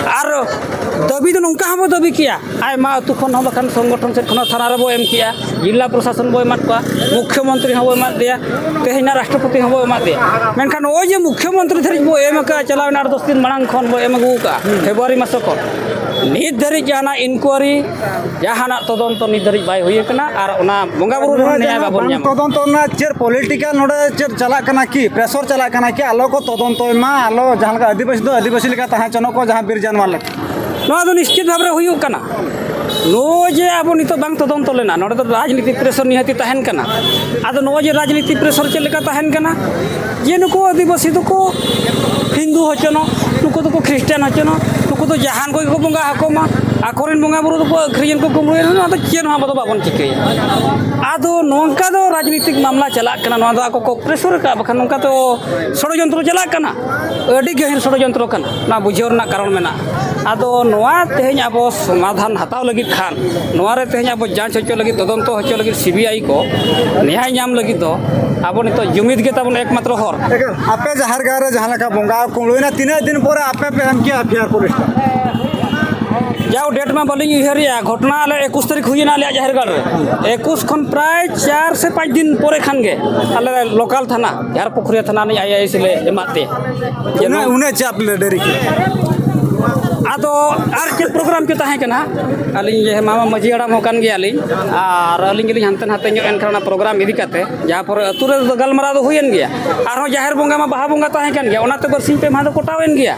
ᱟᱨ ᱫᱟᱹᱵᱤ ᱫᱚ ᱱᱚᱝᱠᱟ ᱦᱚᱸᱵᱚ ᱫᱟᱹᱵᱤ ᱠᱮᱭᱟ, ᱟᱭᱢᱟ ᱟᱹᱛᱩ ᱠᱷᱚᱱ ᱦᱚᱸ ᱵᱟᱠᱷᱟᱱ ᱥᱚᱝᱜᱚᱴᱷᱚᱱ ᱥᱮᱫ ᱠᱷᱚᱱ ᱦᱚᱸ ᱛᱷᱟᱱᱟ ᱨᱮᱵᱚ ᱮᱢ ᱠᱮᱜᱼᱟ, ᱡᱤᱞᱟ ᱯᱨᱚᱥᱟᱥᱚᱱ ᱵᱚ ᱮᱢᱟᱫ ᱠᱚᱣᱟ, ᱢᱩᱠᱷᱭᱚᱢᱚᱱᱛᱨᱤ ᱦᱚᱸᱵᱚ ᱮᱢᱟᱫ ᱫᱮᱭᱟ, ᱛᱮᱦᱮᱧ ᱨᱟᱥᱴᱨᱚᱯᱚᱛᱤ ᱦᱚᱸᱵᱚ ᱮᱢᱟᱫ ᱫᱮᱭᱟ᱾ ᱢᱮᱱᱠᱷᱟᱱ ᱱᱚᱜᱼᱚᱭ ᱡᱮ ᱢᱩᱠᱷᱭᱚᱢᱚᱱᱛᱨᱤ ᱫᱷᱟᱹᱨᱤᱡ ᱵᱚ ᱮᱢ ᱟᱠᱟᱫᱼᱟ, ᱪᱟᱞᱟᱣᱮᱱ ᱟᱴ ᱫᱚᱥ ᱫᱤᱱ ᱢᱟᱲᱟᱝ ᱠᱷᱚᱱ ᱵᱚ ᱮᱢ ᱟᱹᱜᱩ ᱟᱠᱟᱫᱼᱟ, ᱯᱷᱮᱵᱽᱨᱩᱣᱟᱨᱤ ᱢᱟᱥ ᱠᱷᱚᱱ, ᱱᱤᱛ ᱫᱷᱟᱹᱨᱤᱡ ᱡᱟᱦᱟᱱᱟᱜ ᱤᱱᱠᱩᱣᱟᱨᱤ, ᱡᱟᱦᱟᱱᱟᱜ ᱛᱚᱫᱚᱱᱛᱚ ᱱᱤᱛ ᱫᱷᱟᱹᱨᱤᱡ ᱵᱟᱭ ᱦᱩᱭ ᱟᱠᱟᱱᱟ᱾ ᱟᱨ ᱚᱱᱟ ᱵᱚᱸᱜᱟ ᱵᱩᱨᱩ ᱨᱮᱦᱚᱸ ᱱᱚᱣᱟ ᱱᱮᱭᱟᱭ ᱡᱟᱦᱟᱸ ᱵᱟᱵᱚᱱ ᱵᱟᱝ ᱧᱟᱢ ᱟᱠᱟᱫᱟ᱾ ᱛᱚᱫᱚᱱᱛᱚ ᱨᱮᱱᱟᱜ ᱪᱮᱫ ᱯᱚᱞᱤᱴᱤᱠᱟᱞ ᱱᱚᱰᱮ ᱪᱮᱫ ᱪᱟᱞᱟᱜ ᱠᱟᱱᱟ ᱠᱤ? ᱯᱨᱮᱥᱚᱨ ᱪᱟᱞᱟᱜ ᱠᱟᱱᱟ ᱠᱤ? ᱟᱞᱚ ᱠᱚ ᱛᱚᱫᱚᱱᱛᱚᱭ ᱢᱟ, ᱟᱞᱚ ᱡᱟᱦᱟᱸ ᱞᱮᱠᱟ ᱟᱹᱫᱤᱵᱟᱹᱥᱤ ᱫᱚ ᱟᱹᱫᱤᱵᱟᱹᱥᱤ ᱞᱮᱠᱟ ᱛᱟᱦᱮᱸ ᱦᱚᱪᱚᱱᱚᱜ ᱠᱚ, ᱡᱟᱦᱟᱸ ᱵᱤᱨ ᱡᱟᱱᱣᱟᱨ ᱞᱮᱠᱟ᱾ ᱱᱚᱣᱟ ᱫᱚ ᱱᱤᱥᱪᱤᱛ ᱵᱷᱟᱵᱽ ᱨᱮ ᱦᱩᱭᱩᱜ ᱠᱟᱱᱟ᱾ ᱱᱚᱜᱼᱚᱭ ᱡᱮ ᱟᱵᱚ ᱱᱤᱛᱚᱜ ᱵᱟᱝ ᱛᱚᱫᱚᱱᱛᱚ ᱞᱮᱱᱟ, ᱱᱚᱰᱮ ᱫᱚ ᱨᱟᱡᱽᱱᱤᱛᱤ ᱯᱨᱮᱥᱚᱨ ᱱᱤᱦᱟᱹᱛᱤ ᱛᱟᱦᱮᱱ ᱠᱟᱱᱟ᱾ ᱟᱫᱚ ᱱᱚᱜᱼᱚᱭ ᱡᱮ ᱨᱟᱡᱽᱱᱤᱛᱤ ᱯᱨᱮᱥᱚᱨ ᱪᱮᱫ ᱞᱮᱠᱟ ᱛᱟᱦᱮᱱ ᱠᱟᱱᱟ, ᱡᱮ ᱱᱩᱠᱩ ᱟᱹᱫᱤᱵᱟᱹᱥᱤ ᱫᱚᱠᱚ ᱦᱤᱱᱫᱩ ᱦᱚᱪᱚᱱᱚᱜ, ᱱᱩᱠᱩ ᱫᱚᱠᱚ ᱠᱷᱨᱤᱥᱴᱟᱱ ᱦᱚᱪᱚᱱᱚᱜ, ᱱᱩᱠᱩ ᱫᱚ ᱡᱟᱦᱟᱱ ᱠᱚᱜᱮ ᱠᱚ ᱵᱚᱸᱜᱟ ᱟᱠᱚ ᱢᱟ, ᱟᱠᱚᱨᱮᱱ ᱵᱚᱸᱜᱟ ᱵᱩᱨᱩ ᱫᱚᱠᱚ ᱟᱹᱠᱷᱨᱤᱧ ᱠᱚ ᱠᱩᱢᱵᱽᱲᱩᱭᱟ, ᱱᱚᱣᱟ ᱫᱚ ᱪᱮᱫ ᱦᱚᱸ ᱟᱵᱚ ᱫᱚ ᱵᱟᱵᱚᱱ ᱪᱤᱠᱟᱹᱭᱟ᱾ ᱟᱫᱚ ᱱᱚᱝᱠᱟ ᱫᱚ ᱨᱟᱡᱽᱱᱤᱛᱤᱠ ᱢᱟᱢᱞᱟ ᱪᱟᱞᱟᱜ ᱠᱟᱱᱟ, ᱱᱚᱣᱟ ᱫᱚ ᱟᱠᱚ ᱠᱚ ᱯᱨᱮᱥᱚᱨ ᱟᱠᱟᱫᱼᱟ, ᱵᱟᱠᱷᱟᱱ ᱱᱚᱝᱠᱟ ᱫᱚ ᱥᱚᱲᱚᱡᱚᱱᱛᱨᱚ ᱪᱟᱞᱟᱜ ᱠᱟᱱᱟ᱾ ᱟᱹᱰᱤ ᱜᱟᱹᱦᱤᱨ ᱥᱚᱲᱚᱡᱚᱱᱛᱨᱚ ᱠᱟᱱᱟ, ᱚᱱᱟ ᱵᱩᱡᱷᱟᱹᱣ ᱨᱮᱱᱟᱜ ᱠᱟᱨᱚᱱ ᱢᱮᱱᱟᱜᱼᱟ᱾ ᱟᱫᱚ ᱱᱚᱣᱟ ᱛᱮᱦᱮᱧ ᱟᱵᱚ ᱥᱚᱢᱟᱫᱷᱟᱱ ᱦᱟᱛᱟᱣ ᱞᱟᱹᱜᱤᱫ ᱠᱷᱟᱱ, ᱱᱚᱣᱟ ᱨᱮ ᱛᱮᱦᱮᱧ ᱟᱵᱚ ᱡᱟᱸᱪ ᱦᱚᱪᱚ ᱞᱟᱹᱜᱤᱫ, ᱛᱚᱫᱚᱱᱛᱚ ᱦᱚᱪᱚ ᱞᱟᱹᱜᱤᱫ, ᱥᱤᱵᱤᱟᱭ ᱠᱚ ᱱᱮᱭᱟᱭ ᱧᱟᱢ ᱞᱟᱹᱜᱤᱫ ᱫᱚ ᱟᱵᱚ ᱱᱤᱛᱚᱜ ᱡᱩᱢᱤᱫ ᱜᱮ ᱛᱟᱵᱚᱱ ᱮᱠᱢᱟᱛᱨᱚ ᱦᱚᱨ᱾ ᱮᱠᱟᱞ, ᱟᱯᱮ ᱡᱟᱦᱮᱨ ᱜᱟᱲ ᱨᱮ ᱡᱟᱦᱟᱸ ᱞᱮᱠᱟ ᱵᱚᱸᱜᱟ ᱠᱩᱢᱵᱽᱲᱩᱭᱮᱱᱟ, ᱛᱤᱱᱟᱹᱜ ᱫᱤᱱ ᱯᱚᱨᱮ ᱟᱯᱮ ᱯᱮ ᱮᱢ ᱠᱮᱜᱼᱟ ᱮᱯᱷ ᱟᱭ ᱟᱨ ᱯᱩᱞᱤᱥ ᱴᱷᱮᱱ? ᱡᱟᱣ ᱰᱮᱴ ᱢᱟ ᱵᱟᱹᱞᱤᱧ ᱩᱭᱦᱟᱹᱨᱮᱜᱼᱟ, ᱜᱷᱚᱴᱚᱱᱟ ᱟᱞᱮ ᱮᱠᱩᱥ ᱛᱟᱹᱨᱤᱠᱷ ᱦᱩᱭᱮᱱᱟ ᱟᱞᱮᱭᱟᱜ ᱡᱟᱦᱮᱨ ᱜᱟᱲ ᱨᱮ᱾ ᱮᱠᱩᱥ ᱠᱷᱚᱱ ᱯᱨᱟᱭ ᱪᱟᱨ ᱥᱮ ᱯᱟᱸᱪ ᱫᱤᱱ ᱯᱚᱨᱮ ᱠᱷᱟᱱ ᱜᱮ ᱟᱞᱮ ᱞᱳᱠᱟᱞ ᱛᱷᱟᱱᱟ, ᱡᱟᱦᱟᱸ ᱯᱩᱠᱷᱩᱨᱤᱭᱟᱹ ᱛᱷᱟᱱᱟ ᱨᱤᱱᱤᱡ ᱟᱭ ᱟᱭ ᱮᱥ ᱞᱮ ᱮᱢᱟᱫ ᱛᱮ᱾ ᱡᱮ ᱩᱱᱟᱹᱜ, ᱱᱚᱣᱟ ᱩᱱᱟᱹᱜ ᱪᱟᱯ ᱞᱮ ᱰᱮᱨᱤ ᱠᱮᱫᱟ᱾ ᱟᱫᱚ ᱟᱨ ᱪᱮᱫ ᱯᱨᱳᱜᱨᱟᱢ ᱪᱚ ᱛᱟᱦᱮᱸ ᱠᱟᱱᱟ, ᱟᱹᱞᱤᱧ ᱡᱮ ᱢᱟᱢᱟ ᱢᱟᱹᱡᱷᱤ ᱦᱟᱲᱟᱢ ᱦᱚᱸ ᱠᱟᱱ ᱜᱮᱭᱟᱞᱤᱧ, ᱟᱨ ᱟᱹᱞᱤᱧ ᱜᱮᱞᱤᱧ ᱦᱟᱱᱛᱮ ᱱᱟᱛᱮ ᱧᱚᱜ ᱮᱱ ᱠᱷᱟᱱ ᱚᱱᱟ ᱯᱨᱳᱜᱨᱟᱢ ᱤᱫᱤ ᱠᱟᱛᱮ, ᱡᱟᱦᱟᱸ ᱯᱚᱨᱮ ᱟᱹᱛᱩ ᱨᱮ ᱜᱟᱞᱢᱟᱨᱟᱣ ᱫᱚ ᱦᱩᱭᱮᱱ ᱜᱮᱭᱟ, ᱟᱨᱦᱚᱸ ᱡᱟᱦᱮᱨ ᱵᱚᱸᱜᱟ ᱢᱟ ᱵᱟᱦᱟ ᱵᱚᱸᱜᱟ ᱛᱟᱦᱮᱸ ᱠᱟᱱ ᱜᱮᱭᱟ, ᱚᱱᱟᱛᱮ ᱵᱟᱨᱥᱤᱧ ᱯᱮ ᱢᱟᱦᱟ ᱫᱚ ᱠᱚᱴᱟᱣᱮᱱ ᱜᱮᱭᱟ᱾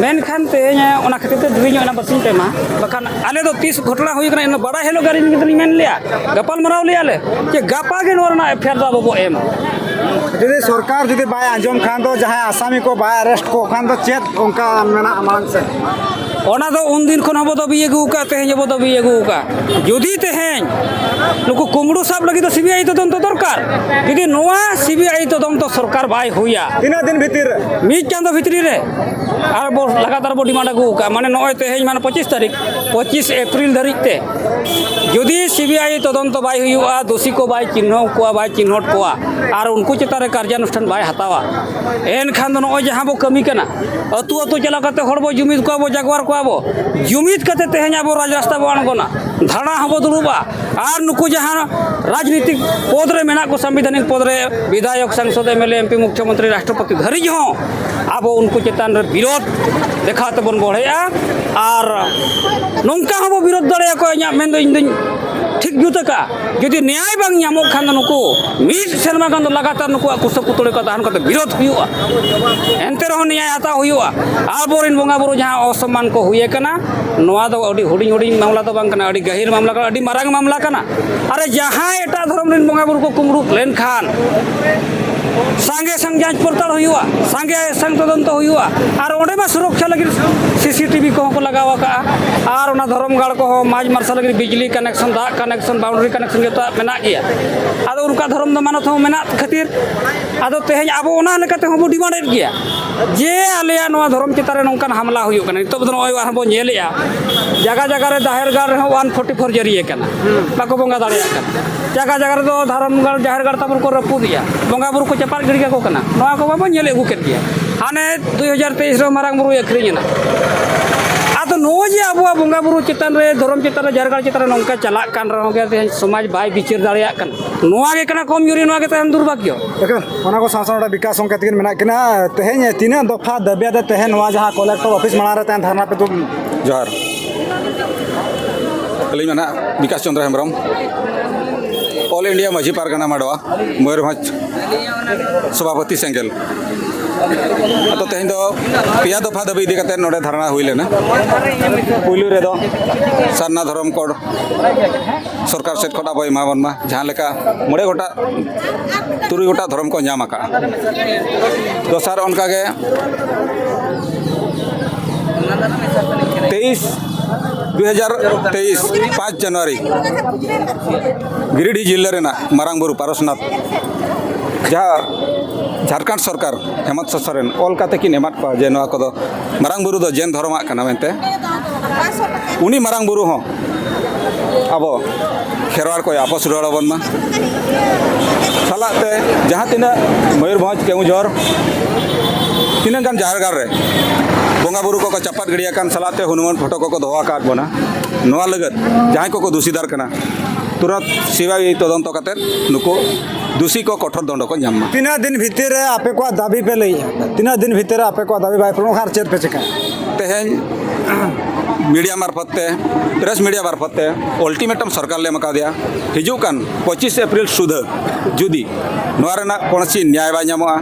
ᱢᱮᱱᱠᱷᱟᱱ ᱛᱮᱦᱮᱧ ᱚᱱᱟ ᱠᱷᱟᱹᱛᱤᱨ ᱛᱮ ᱫᱮᱨᱤ ᱧᱚᱜ ᱮᱱᱟ ᱵᱟᱨᱥᱤᱧ ᱯᱮ ᱢᱟᱦᱟ, ᱵᱟᱠᱷᱟᱱ ᱟᱞᱮ ᱫᱚ ᱛᱤᱥ ᱜᱷᱚᱴᱚᱱᱟ ᱦᱩᱭ ᱠᱟᱱᱟ, ᱤᱧ ᱫᱚ ᱵᱟᱲᱟᱭ ᱦᱤᱞᱳᱜ ᱜᱮ ᱟᱹᱞᱤᱧ ᱫᱚᱞᱤᱧ ᱢᱮᱱ ᱞᱮᱜᱼᱟ, ᱜᱟᱯᱟᱞ ᱢᱟᱨᱟᱣ ᱞᱮᱜᱼᱟ ᱞᱮ ᱡᱮ ᱜᱟᱯᱟ ᱜᱮ ᱱᱚᱣᱟ ᱨᱮᱱᱟᱜ ᱮᱯᱷ ᱟᱭ ᱟᱨ ᱫᱚ ᱟᱵᱚ ᱵᱚ ᱮᱢᱟ᱾ ᱡᱩᱫᱤ ᱥᱚᱨᱠᱟᱨ ᱡᱩᱫᱤ ᱵᱟᱭ ᱟᱸᱡᱚᱢ ᱠᱷᱟᱱ ᱫᱚ, ᱡᱟᱦᱟᱸᱭ ᱟᱥᱟᱢᱤ ᱠᱚ ᱵᱟᱭ ᱟᱨᱮᱥᱴ ᱠᱚ ᱠᱷᱟᱱ ᱫᱚ, ᱪᱮᱫ ᱚᱱᱠᱟ ᱢᱮᱱᱟᱜᱼᱟ ᱢᱟᱲᱟᱝ ᱥᱮᱫ? ᱚᱱᱟ ᱫᱚ ᱩᱱᱫᱤᱱ ᱠᱷᱚᱱ ᱦᱚᱸᱵᱚ ᱫᱟᱹᱵᱤ ᱟᱹᱜᱩ ᱟᱠᱟᱫ, ᱛᱮᱦᱮᱧ ᱦᱚᱸᱵᱚ ᱫᱟᱹᱵᱤ ᱟᱹᱜᱩ ᱟᱠᱟᱫ᱾ ᱡᱩᱫᱤ ᱛᱮᱦᱮᱧ ᱱᱩᱠᱩ ᱠᱩᱢᱵᱽᱲᱩ ᱥᱟᱵ ᱞᱟᱹᱜᱤᱫ ᱫᱚ ᱥᱤᱵᱤᱟᱭ ᱛᱚᱫᱚᱱᱛᱚ ᱫᱚᱨᱠᱟᱨ᱾ ᱡᱩᱫᱤ ᱱᱚᱣᱟ ᱥᱤᱵᱤᱟᱭ ᱛᱚᱫᱚᱱᱛᱚ ᱥᱚᱨᱠᱟᱨ ᱵᱟᱭ ᱦᱩᱭᱟ, ᱛᱤᱱᱟᱹᱜ ᱫᱤᱱ ᱵᱷᱤᱛᱤᱨ ᱨᱮ? ᱢᱤᱫ ᱪᱟᱸᱫᱚ ᱵᱷᱤᱛᱨᱤ ᱨᱮ᱾ ᱟᱨ ᱵᱚ ᱞᱟᱜᱟᱛᱟᱨ ᱵᱚ ᱰᱤᱢᱟᱱᱰ ᱟᱹᱜᱩ ᱟᱠᱟᱫᱼᱟ, ᱢᱟᱱᱮ ᱱᱚᱜᱼᱚᱭ ᱛᱮᱦᱮᱧ ᱢᱟᱱᱮ ᱯᱚᱸᱪᱤᱥ ᱛᱟᱹᱨᱤᱠᱷ, ᱯᱚᱸᱪᱤᱥ ᱮᱯᱨᱤᱞ ᱫᱷᱟᱹᱨᱤᱡ ᱛᱮ ᱡᱩᱫᱤ ᱥᱤᱵᱤᱟᱭ ᱛᱚᱫᱚᱱᱛᱚ ᱵᱟᱭ ᱦᱩᱭᱩᱜᱼᱟ, ᱫᱳᱥᱤ ᱠᱚ ᱵᱟᱭ ᱪᱤᱱᱦᱟᱹᱣ ᱠᱚᱣᱟ, ᱵᱟᱭ ᱪᱤᱱᱦᱟᱹᱣ ᱠᱚᱣᱟ, ᱟᱨ ᱩᱱᱠᱩ ᱪᱮᱛᱟᱱ ᱨᱮ ᱠᱟᱨᱡᱟᱱᱩᱥᱴᱷᱟᱱ ᱵᱟᱭ ᱦᱟᱛᱟᱣᱟ, ᱮᱱᱠᱷᱟᱱ ᱫᱚ ᱱᱚᱜᱼᱚᱭ ᱡᱟᱦᱟᱸ ᱵᱚ ᱠᱟᱹᱢᱤ ᱠᱟᱱᱟ, ᱟᱹᱛᱩ ᱟᱹᱛᱩ ᱪᱟᱞᱟᱣ ᱠᱟᱛᱮ ᱦᱚᱲ ᱵᱚ ᱡᱩᱢᱤᱫ ᱠᱚᱣᱟ ᱵᱚ, ᱡᱟᱜᱽᱣᱟᱨ ᱠᱚᱣᱟ ᱵᱚ, ᱡᱩᱢᱤᱫ ᱠᱟᱛᱮ ᱛᱮᱦᱮᱧ ᱟᱵᱚ ᱨᱟᱡᱽ ᱨᱟᱥᱛᱟ ᱵᱚ ᱟᱬᱜᱚᱱᱟ, ᱫᱷᱟᱨᱱᱟ ᱦᱚᱸᱵᱚ ᱫᱩᱲᱩᱵᱼᱟ᱾ ᱟᱨ ᱱᱩᱠᱩ ᱡᱟᱦᱟᱸ ᱨᱟᱡᱽᱱᱤᱛᱤᱠ ᱯᱚᱫᱽ ᱨᱮ ᱢᱮᱱᱟᱜ ᱠᱚ, ᱥᱟᱢᱵᱤᱫᱷᱟᱱᱤᱠ ᱯᱚᱫᱽ ᱨᱮ, ᱵᱤᱫᱷᱟᱭᱚᱠ, ᱥᱟᱝᱥᱚᱫ, M L A, M P, ᱢᱩᱠᱷᱭᱚᱢᱚᱱᱛᱨᱤ, ᱨᱟᱥᱴᱨᱚᱯᱚᱛᱤ ᱫᱷᱟᱹᱨᱤᱡ ᱦᱚᱸ ᱟᱵᱚ ᱩᱱᱠᱩ ᱪᱮᱛᱟᱱ ᱨᱮ ᱵᱤᱨᱳᱫᱷ ᱫᱮᱠᱷᱟᱣ ᱛᱮᱵᱚᱱ ᱵᱚᱲᱦᱮᱜᱼᱟ᱾ ᱟᱨ ᱱᱚᱝᱠᱟ ᱦᱚᱸᱵᱚ ᱵᱤᱨᱳᱫᱷ ᱫᱟᱲᱮᱭᱟᱠᱚᱣᱟ᱾ ᱤᱧᱟᱹᱜ ᱢᱮᱱ ᱫᱚ ᱤᱧ ᱫᱚᱧ ᱴᱷᱤᱠ ᱡᱩᱛ ᱟᱠᱟᱫᱼᱟ᱾ ᱡᱩᱫᱤ ᱱᱮᱭᱟᱭ ᱵᱟᱝ ᱧᱟᱢᱚᱜ ᱠᱷᱟᱱ ᱫᱚ ᱱᱩᱠᱩ ᱢᱤᱫ ᱥᱮᱨᱢᱟ ᱜᱟᱱ ᱫᱚ ᱞᱟᱜᱟᱛᱟᱨ ᱱᱩᱠᱩᱣᱟᱜ ᱠᱩᱥᱟᱹ ᱯᱩᱛᱲᱟᱹ ᱠᱚ ᱛᱟᱦᱮᱱ ᱠᱟᱛᱮ ᱵᱤᱨᱳᱫᱷ ᱦᱩᱭᱩᱜᱼᱟ᱾ ᱮᱱᱛᱮ ᱨᱮᱦᱚᱸ ᱱᱮᱭᱟᱭ ᱦᱟᱛᱟᱣ ᱦᱩᱭᱩᱜᱼᱟ᱾ ᱟᱵᱚᱨᱮᱱ ᱵᱚᱸᱜᱟ ᱵᱩᱨᱩ ᱡᱟᱦᱟᱸ ᱚᱥᱚᱢᱢᱟᱱ ᱠᱚ ᱦᱩᱭ ᱟᱠᱟᱱᱟ, ᱱᱚᱣᱟ ᱫᱚ ᱟᱹᱰᱤ ᱦᱩᱰᱤᱧ ᱦᱩᱰᱤᱧ ᱢᱟᱢᱞᱟ ᱫᱚ ᱵᱟᱝ ᱠᱟᱱᱟ, ᱟᱹᱰᱤ ᱜᱟᱹᱦᱤᱨ ᱢᱟᱢᱞᱟ ᱠᱟᱱᱟ, ᱟᱹᱰᱤ ᱢᱟᱨᱟᱝ ᱢᱟᱢᱞᱟ ᱠᱟᱱᱟ᱾ ᱟᱨᱮ, ᱡᱟᱦᱟᱸᱭ ᱮᱴᱟᱜ ᱫᱷᱚᱨᱚᱢ ᱨᱮᱱ ᱵᱚᱸᱜᱟ ᱵᱩᱨᱩ ᱠᱚ ᱠᱩᱢᱵᱽᱲᱩ ᱞᱮᱱᱠᱷᱟᱱ ᱥᱟᱸᱜᱮ ᱥᱟᱝ ᱡᱟᱸᱪ ᱯᱚᱲᱛᱟᱲ ᱦᱩᱭᱩᱜᱼᱟ, ᱥᱟᱸᱜᱮ ᱥᱟᱝ ᱛᱚᱫᱚᱱᱛᱚ ᱦᱩᱭᱩᱜᱼᱟ᱾ ᱟᱨ ᱚᱸᱰᱮ ᱢᱟ ᱥᱩᱨᱚᱠᱷᱟ ᱞᱟᱹᱜᱤᱫ ᱥᱤ ᱥᱤ ᱴᱤ ᱵᱷᱤ ᱠᱚᱦᱚᱸ ᱠᱚ ᱞᱟᱜᱟᱣ ᱟᱠᱟᱜᱼᱟ᱾ ᱟᱨ ᱚᱱᱟ ᱫᱷᱚᱨᱚᱢ ᱜᱟᱲ ᱠᱚᱦᱚᱸ ᱢᱟᱡᱽ ᱢᱟᱨᱥᱟᱞ ᱞᱟᱹᱜᱤᱫ ᱵᱤᱡᱽᱞᱤ ᱠᱟᱱᱮᱠᱥᱚᱱ, ᱫᱟᱜ ᱠᱟᱱᱮᱠᱥᱚᱱ, ᱵᱟᱣᱩᱱᱰᱟᱨᱤ ᱠᱟᱱᱮᱠᱥᱚᱱ ᱡᱚᱛᱚᱣᱟᱜ ᱢᱮᱱᱟᱜ ᱜᱮᱭᱟ᱾ ᱟᱫᱚ ᱚᱱᱠᱟ ᱫᱷᱚᱨᱚᱢ ᱫᱚ ᱢᱟᱱᱚᱛ ᱦᱚᱸ ᱢᱮᱱᱟᱜ ᱠᱷᱟᱹᱛᱤᱨ ᱟᱫᱚ ᱛᱮᱦᱮᱧ ᱟᱵᱚ ᱚᱱᱟ ᱞᱮᱠᱟᱛᱮ ᱦᱚᱸᱵᱚ ᱰᱤᱢᱟᱱᱰ ᱮᱫ ᱜᱮᱭᱟ ᱡᱮ ᱟᱞᱮᱭᱟᱜ ᱱᱚᱣᱟ ᱫᱷᱚᱨᱚᱢ ᱪᱮᱛᱟᱱ ᱨᱮ ᱱᱚᱝᱠᱟᱱ ᱦᱟᱢᱞᱟ ᱦᱩᱭᱩᱜ ᱠᱟᱱᱟ᱾ ᱱᱤᱛᱚᱜ ᱫᱚ ᱱᱚᱜᱼᱚᱭ ᱟᱨᱦᱚᱸ ᱵᱚᱱ ᱧᱮᱞᱮᱜᱼᱟ, ᱡᱟᱭᱜᱟ ᱡᱟᱭᱜᱟ ᱨᱮ ᱡᱟᱦᱮᱨ ᱜᱟᱲ ᱨᱮᱦᱚᱸ ᱚᱣᱟᱱ ᱯᱷᱳᱨᱴᱤ ᱯᱷᱳᱨ ᱡᱟᱹᱨᱤ ᱟᱠᱟᱱᱟ, ᱵᱟᱠᱚ ᱵᱚᱸᱜᱟ ᱫᱟᱲᱮᱭᱟᱜ ᱠᱟᱱᱟ᱾ ᱡᱟᱭᱜᱟ ᱡᱟᱭᱜᱟ ᱨᱮᱫᱚ ᱫᱷᱚᱨᱚᱢ ᱜᱟᱲ, ᱡᱟᱦᱮᱨ ᱜᱟᱲ ᱛᱟᱵᱚᱱ ᱠᱚ ᱨᱟᱹᱯᱩᱫᱮᱜᱼᱟ, ᱵᱚᱸᱜᱟ ᱵᱩᱨᱩ ᱠᱚ ᱪᱟᱯᱟᱫ ᱜᱤᱰᱤ ᱠᱟᱠᱚ ᱠᱟᱱᱟ᱾ ᱱᱚᱣᱟ ᱠᱚ ᱢᱟᱵᱚᱱ ᱧᱮᱞ ᱟᱹᱜᱩ ᱠᱮᱫ ᱜᱮᱭᱟ᱾ ᱦᱟᱱᱮ ᱫᱩᱭ ᱦᱟᱡᱟᱨ ᱛᱮᱭᱤᱥ ᱨᱮ ᱢᱟᱨᱟᱝ ᱵᱩᱨᱩᱭ ᱟᱹᱠᱷᱨᱤᱧ ᱮᱱᱟ᱾ ᱟᱫᱚ ᱱᱚᱜᱼᱚᱭ ᱡᱮ ᱟᱵᱚᱣᱟᱜ ᱵᱚᱸᱜᱟ ᱵᱩᱨᱩ ᱪᱮᱛᱟᱱ ᱨᱮ, ᱫᱷᱚᱨᱚᱢ ᱪᱮᱛᱟᱱ ᱨᱮ, ᱡᱟᱦᱮᱨ ᱜᱟᱲ ᱪᱮᱛᱟᱱ ᱨᱮ ᱱᱚᱝᱠᱟ ᱪᱟᱞᱟᱜ ᱠᱟᱱ ᱨᱮᱦᱚᱸ ᱜᱮ ᱛᱮᱦᱮᱧ ᱥᱚᱢᱟᱡᱽ ᱵᱟᱭ ᱵᱤᱪᱟᱹᱨ ᱫᱟᱲᱮᱭᱟᱜ ᱠᱟᱱᱟ᱾ ᱱᱚᱣᱟ ᱜᱮ ᱠᱟᱱᱟ ᱠᱚᱢᱡᱩᱨᱤ, ᱱᱚᱣᱟ ᱜᱮ ᱛᱟᱦᱮᱱ ᱫᱩᱨᱵᱷᱟᱜᱽᱭᱚ᱾ ᱮᱠᱟᱞ, ᱚᱱᱟ ᱠᱚ ᱥᱟᱶ ᱥᱟᱶ ᱱᱚᱰᱮ ᱵᱤᱠᱟᱥ ᱜᱚᱢᱠᱮ ᱛᱟᱹᱠᱤᱱ ᱢᱮᱱᱟᱜ ᱠᱤᱱᱟ᱾ ᱛᱮᱦᱮᱧ ᱛᱤᱱᱟᱹᱜ ᱫᱚᱯᱷᱟ ᱫᱟᱹᱵᱤ ᱟᱫᱮ ᱛᱮᱦᱮᱧ ᱱᱚᱣᱟ ᱡᱟᱦᱟᱸ ᱠᱚᱞᱮᱠᱴᱚᱨ ᱚᱯᱷᱤᱥ ᱢᱟᱲᱟᱝ ᱨᱮ ᱛᱮᱦᱮᱧ ᱫᱷᱟᱨᱱᱟ ᱯᱮ ᱫᱩᱲᱩᱵ? ᱡᱚᱦᱟᱨ, ᱟᱹᱞᱤᱧ ᱢᱟ ᱱᱟᱦᱟᱜ ᱵᱤᱠᱟᱥ ᱪᱚᱱᱫᱨᱚ ᱦᱮᱢᱵᱨᱚᱢ, ᱚᱞ ᱤᱱᱰᱤᱭᱟ ᱢᱟᱹᱡᱷᱤ ᱯᱟᱨᱜᱟᱱᱟ ᱢᱟᱰᱣᱟ, ᱢᱚᱭᱩᱨᱵᱷᱚᱸᱡᱽ ᱥᱚᱵᱷᱟᱯᱚᱛᱤ ᱥᱮᱸᱜᱮᱞ᱾ ᱟᱫᱚ ᱛᱮᱦᱮᱧ ᱫᱚ ᱯᱮᱭᱟ ᱫᱚᱯᱷᱟ ᱫᱟᱹᱵᱤ ᱤᱫᱤ ᱠᱟᱛᱮ ᱱᱚᱰᱮ ᱫᱷᱟᱨᱱᱟ ᱦᱩᱭ ᱞᱮᱱᱟ᱾ ᱯᱩᱭᱞᱩ ᱨᱮᱫᱚ ᱥᱟᱨᱱᱟ ᱫᱷᱚᱨᱚᱢ ᱠᱳᱰ ᱥᱚᱨᱠᱟᱨ ᱥᱮᱫ ᱠᱷᱚᱱ ᱟᱵᱚᱭ ᱮᱢᱟ ᱵᱚᱱ ᱢᱟ, ᱡᱟᱦᱟᱸ ᱞᱮᱠᱟ ᱢᱚᱬᱮ ᱜᱚᱴᱟᱝ, ᱛᱩᱨᱩᱭ ᱜᱚᱴᱟᱝ ᱫᱷᱚᱨᱚᱢ ᱠᱚ ᱧᱟᱢ ᱟᱠᱟᱫᱼᱟ᱾ ᱫᱚᱥᱟᱨ ᱚᱱᱠᱟᱜᱮ ᱛᱮᱭᱤᱥ ᱫᱩ ᱦᱟᱡᱟᱨ ᱛᱮᱭᱤᱥ ᱯᱟᱸᱪ ᱡᱟᱱᱩᱣᱟᱨᱤ ᱜᱤᱨᱤᱰᱤ ᱡᱤᱞᱟᱹ ᱨᱮᱱᱟᱜ ᱢᱟᱨᱟᱝ ᱵᱩᱨᱩ ᱯᱟᱨᱚᱥᱱᱟᱛᱷ, ᱡᱟᱦᱟᱸ ᱡᱷᱟᱲᱠᱷᱚᱸᱰ ᱥᱚᱨᱠᱟᱨ ᱦᱮᱢᱚᱱᱛ ᱥᱚᱨᱮᱱ ᱚᱞ ᱠᱟᱛᱮ ᱠᱤᱱ ᱮᱢᱟᱫ ᱠᱚᱣᱟ ᱡᱮ ᱱᱚᱣᱟ ᱠᱚᱫᱚ ᱢᱟᱨᱟᱝ ᱵᱩᱨᱩ ᱫᱚ ᱡᱮᱱ ᱫᱷᱚᱨᱚᱢᱟᱜ ᱠᱟᱱᱟ ᱢᱮᱱᱛᱮ, ᱩᱱᱤ ᱢᱟᱨᱟᱝ ᱵᱩᱨᱩ ᱦᱚᱸ ᱟᱵᱚ ᱠᱷᱮᱨᱣᱟᱲ ᱠᱚᱭ ᱟᱯᱚᱥ ᱨᱩᱣᱟᱹᱲ ᱟᱵᱚᱱ ᱢᱟ᱾ ᱥᱟᱞᱟᱜ ᱛᱮ ᱡᱟᱦᱟᱸ ᱛᱤᱱᱟᱹᱜ ᱢᱚᱭᱩᱨᱵᱷᱚᱸᱡᱽ, ᱠᱮᱣᱚᱱᱡᱷᱚᱨ, ᱛᱤᱱᱟᱹᱜ ᱜᱟᱱ ᱡᱟᱦᱮᱨ ᱜᱟᱲ ᱨᱮ ᱵᱚᱸᱜᱟ ᱵᱩᱨᱩ ᱠᱚᱠᱚ ᱪᱟᱯᱟᱫ ᱜᱤᱰᱤ ᱟᱠᱟᱱ, ᱥᱟᱞᱟᱜ ᱛᱮ ᱦᱚᱱᱩᱢᱟᱱ ᱯᱷᱳᱴᱳ ᱠᱚᱠᱚ ᱫᱚᱦᱚ ᱟᱠᱟᱫ ᱵᱚᱱᱟ, ᱱᱚᱣᱟ ᱞᱟᱹᱜᱤᱫ ᱡᱟᱦᱟᱸᱭ ᱠᱚᱠᱚ ᱫᱩᱥᱤᱫᱟᱨ ᱠᱟᱱᱟ, ᱛᱩᱨᱟᱹᱛ ᱥᱤᱵᱤᱟᱭ ᱛᱚᱫᱚᱱᱛᱚ ᱠᱟᱛᱮ ᱱᱩᱠᱩ ᱫᱩᱥᱤ ᱠᱚ ᱠᱚᱴᱷᱳᱨ ᱫᱚᱱᱰᱚ ᱠᱚ ᱧᱟᱢ ᱢᱟ᱾ ᱛᱤᱱᱟᱹᱜ ᱫᱤᱱ ᱵᱷᱤᱛᱤᱨ ᱨᱮ ᱟᱯᱮ ᱠᱚᱣᱟᱜ ᱫᱟᱹᱵᱤ ᱯᱮ ᱞᱟᱹᱭᱮᱫᱼᱟ? ᱛᱤᱱᱟᱹᱜ ᱫᱤᱱ ᱵᱷᱤᱛᱤᱨ ᱨᱮ ᱟᱯᱮ ᱠᱚᱣᱟᱜ ᱫᱟᱹᱵᱤ ᱵᱟᱭ ᱯᱩᱨᱩᱱᱚᱜ ᱠᱷᱟᱱ ᱟᱨ ᱪᱮᱫ ᱯᱮ ᱪᱤᱠᱟᱹᱭᱟ? ᱛᱮᱦᱮᱧ ᱢᱤᱰᱤᱭᱟ ᱢᱟᱨᱯᱷᱚᱛ ᱛᱮ, ᱯᱨᱮᱥ ᱢᱤᱰᱤᱭᱟ ᱢᱟᱨᱯᱷᱚᱛ ᱛᱮ ᱟᱞᱴᱤᱢᱮᱴᱟᱢ ᱥᱚᱨᱠᱟᱨ ᱞᱮ ᱮᱢ ᱟᱠᱟᱫᱮᱭᱟ᱾ ᱦᱤᱡᱩᱜ ᱠᱟᱱ ᱯᱚᱸᱪᱤᱥ ᱮᱯᱨᱤᱞ ᱥᱩᱫᱷᱟᱹ ᱡᱩᱫᱤ ᱱᱚᱣᱟ ᱨᱮᱱᱟᱜ ᱠᱳᱱᱳ ᱪᱮᱫ ᱱᱮᱭᱟᱭ ᱵᱟᱭ ᱧᱟᱢᱚᱜᱼᱟ,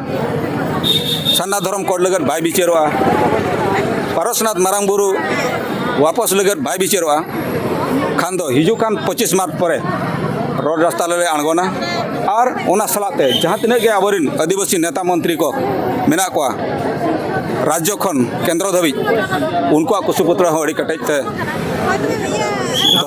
ᱥᱟᱨᱱᱟ ᱫᱷᱚᱨᱚᱢ ᱠᱳᱰ ᱞᱟᱹᱜᱤᱫ ᱵᱟᱭ ᱵᱤᱪᱟᱹᱨᱚᱜᱼᱟ, ᱯᱟᱨᱚᱥᱱᱟᱛᱷ ᱢᱟᱨᱟᱝ ᱵᱩᱨᱩ ᱣᱟᱯᱚᱥ ᱞᱟᱹᱜᱤᱫ ᱵᱟᱭ ᱵᱤᱪᱟᱹᱨᱚᱜᱼᱟ ᱠᱷᱟᱱ ᱫᱚ, ᱦᱤᱡᱩᱜ ᱠᱟᱱ ᱯᱚᱸᱪᱤᱥ ᱢᱟᱨᱪ ᱯᱚᱨᱮ ᱨᱳᱰ ᱨᱟᱥᱛᱟ ᱨᱮᱞᱮ ᱟᱬᱜᱚᱱᱟ᱾ ᱟᱨ ᱚᱱᱟ ᱥᱟᱞᱟᱜ ᱛᱮ ᱡᱟᱦᱟᱸ ᱛᱤᱱᱟᱹᱜ ᱜᱮ ᱟᱵᱚᱨᱮᱱ ᱟᱹᱫᱤᱵᱟᱹᱥᱤ ᱱᱮᱛᱟ ᱢᱚᱱᱛᱨᱤ ᱠᱚ ᱢᱮᱱᱟᱜ ᱠᱚᱣᱟ, ᱨᱟᱡᱽᱡᱚ ᱠᱷᱚᱱ ᱠᱮᱱᱫᱨᱚ ᱫᱷᱟᱹᱵᱤᱡ, ᱩᱱᱠᱩᱣᱟᱜ ᱠᱩᱥᱤ ᱯᱩᱛᱲᱟᱹ ᱦᱚᱸ ᱟᱹᱰᱤ ᱠᱮᱴᱮᱡ ᱛᱮ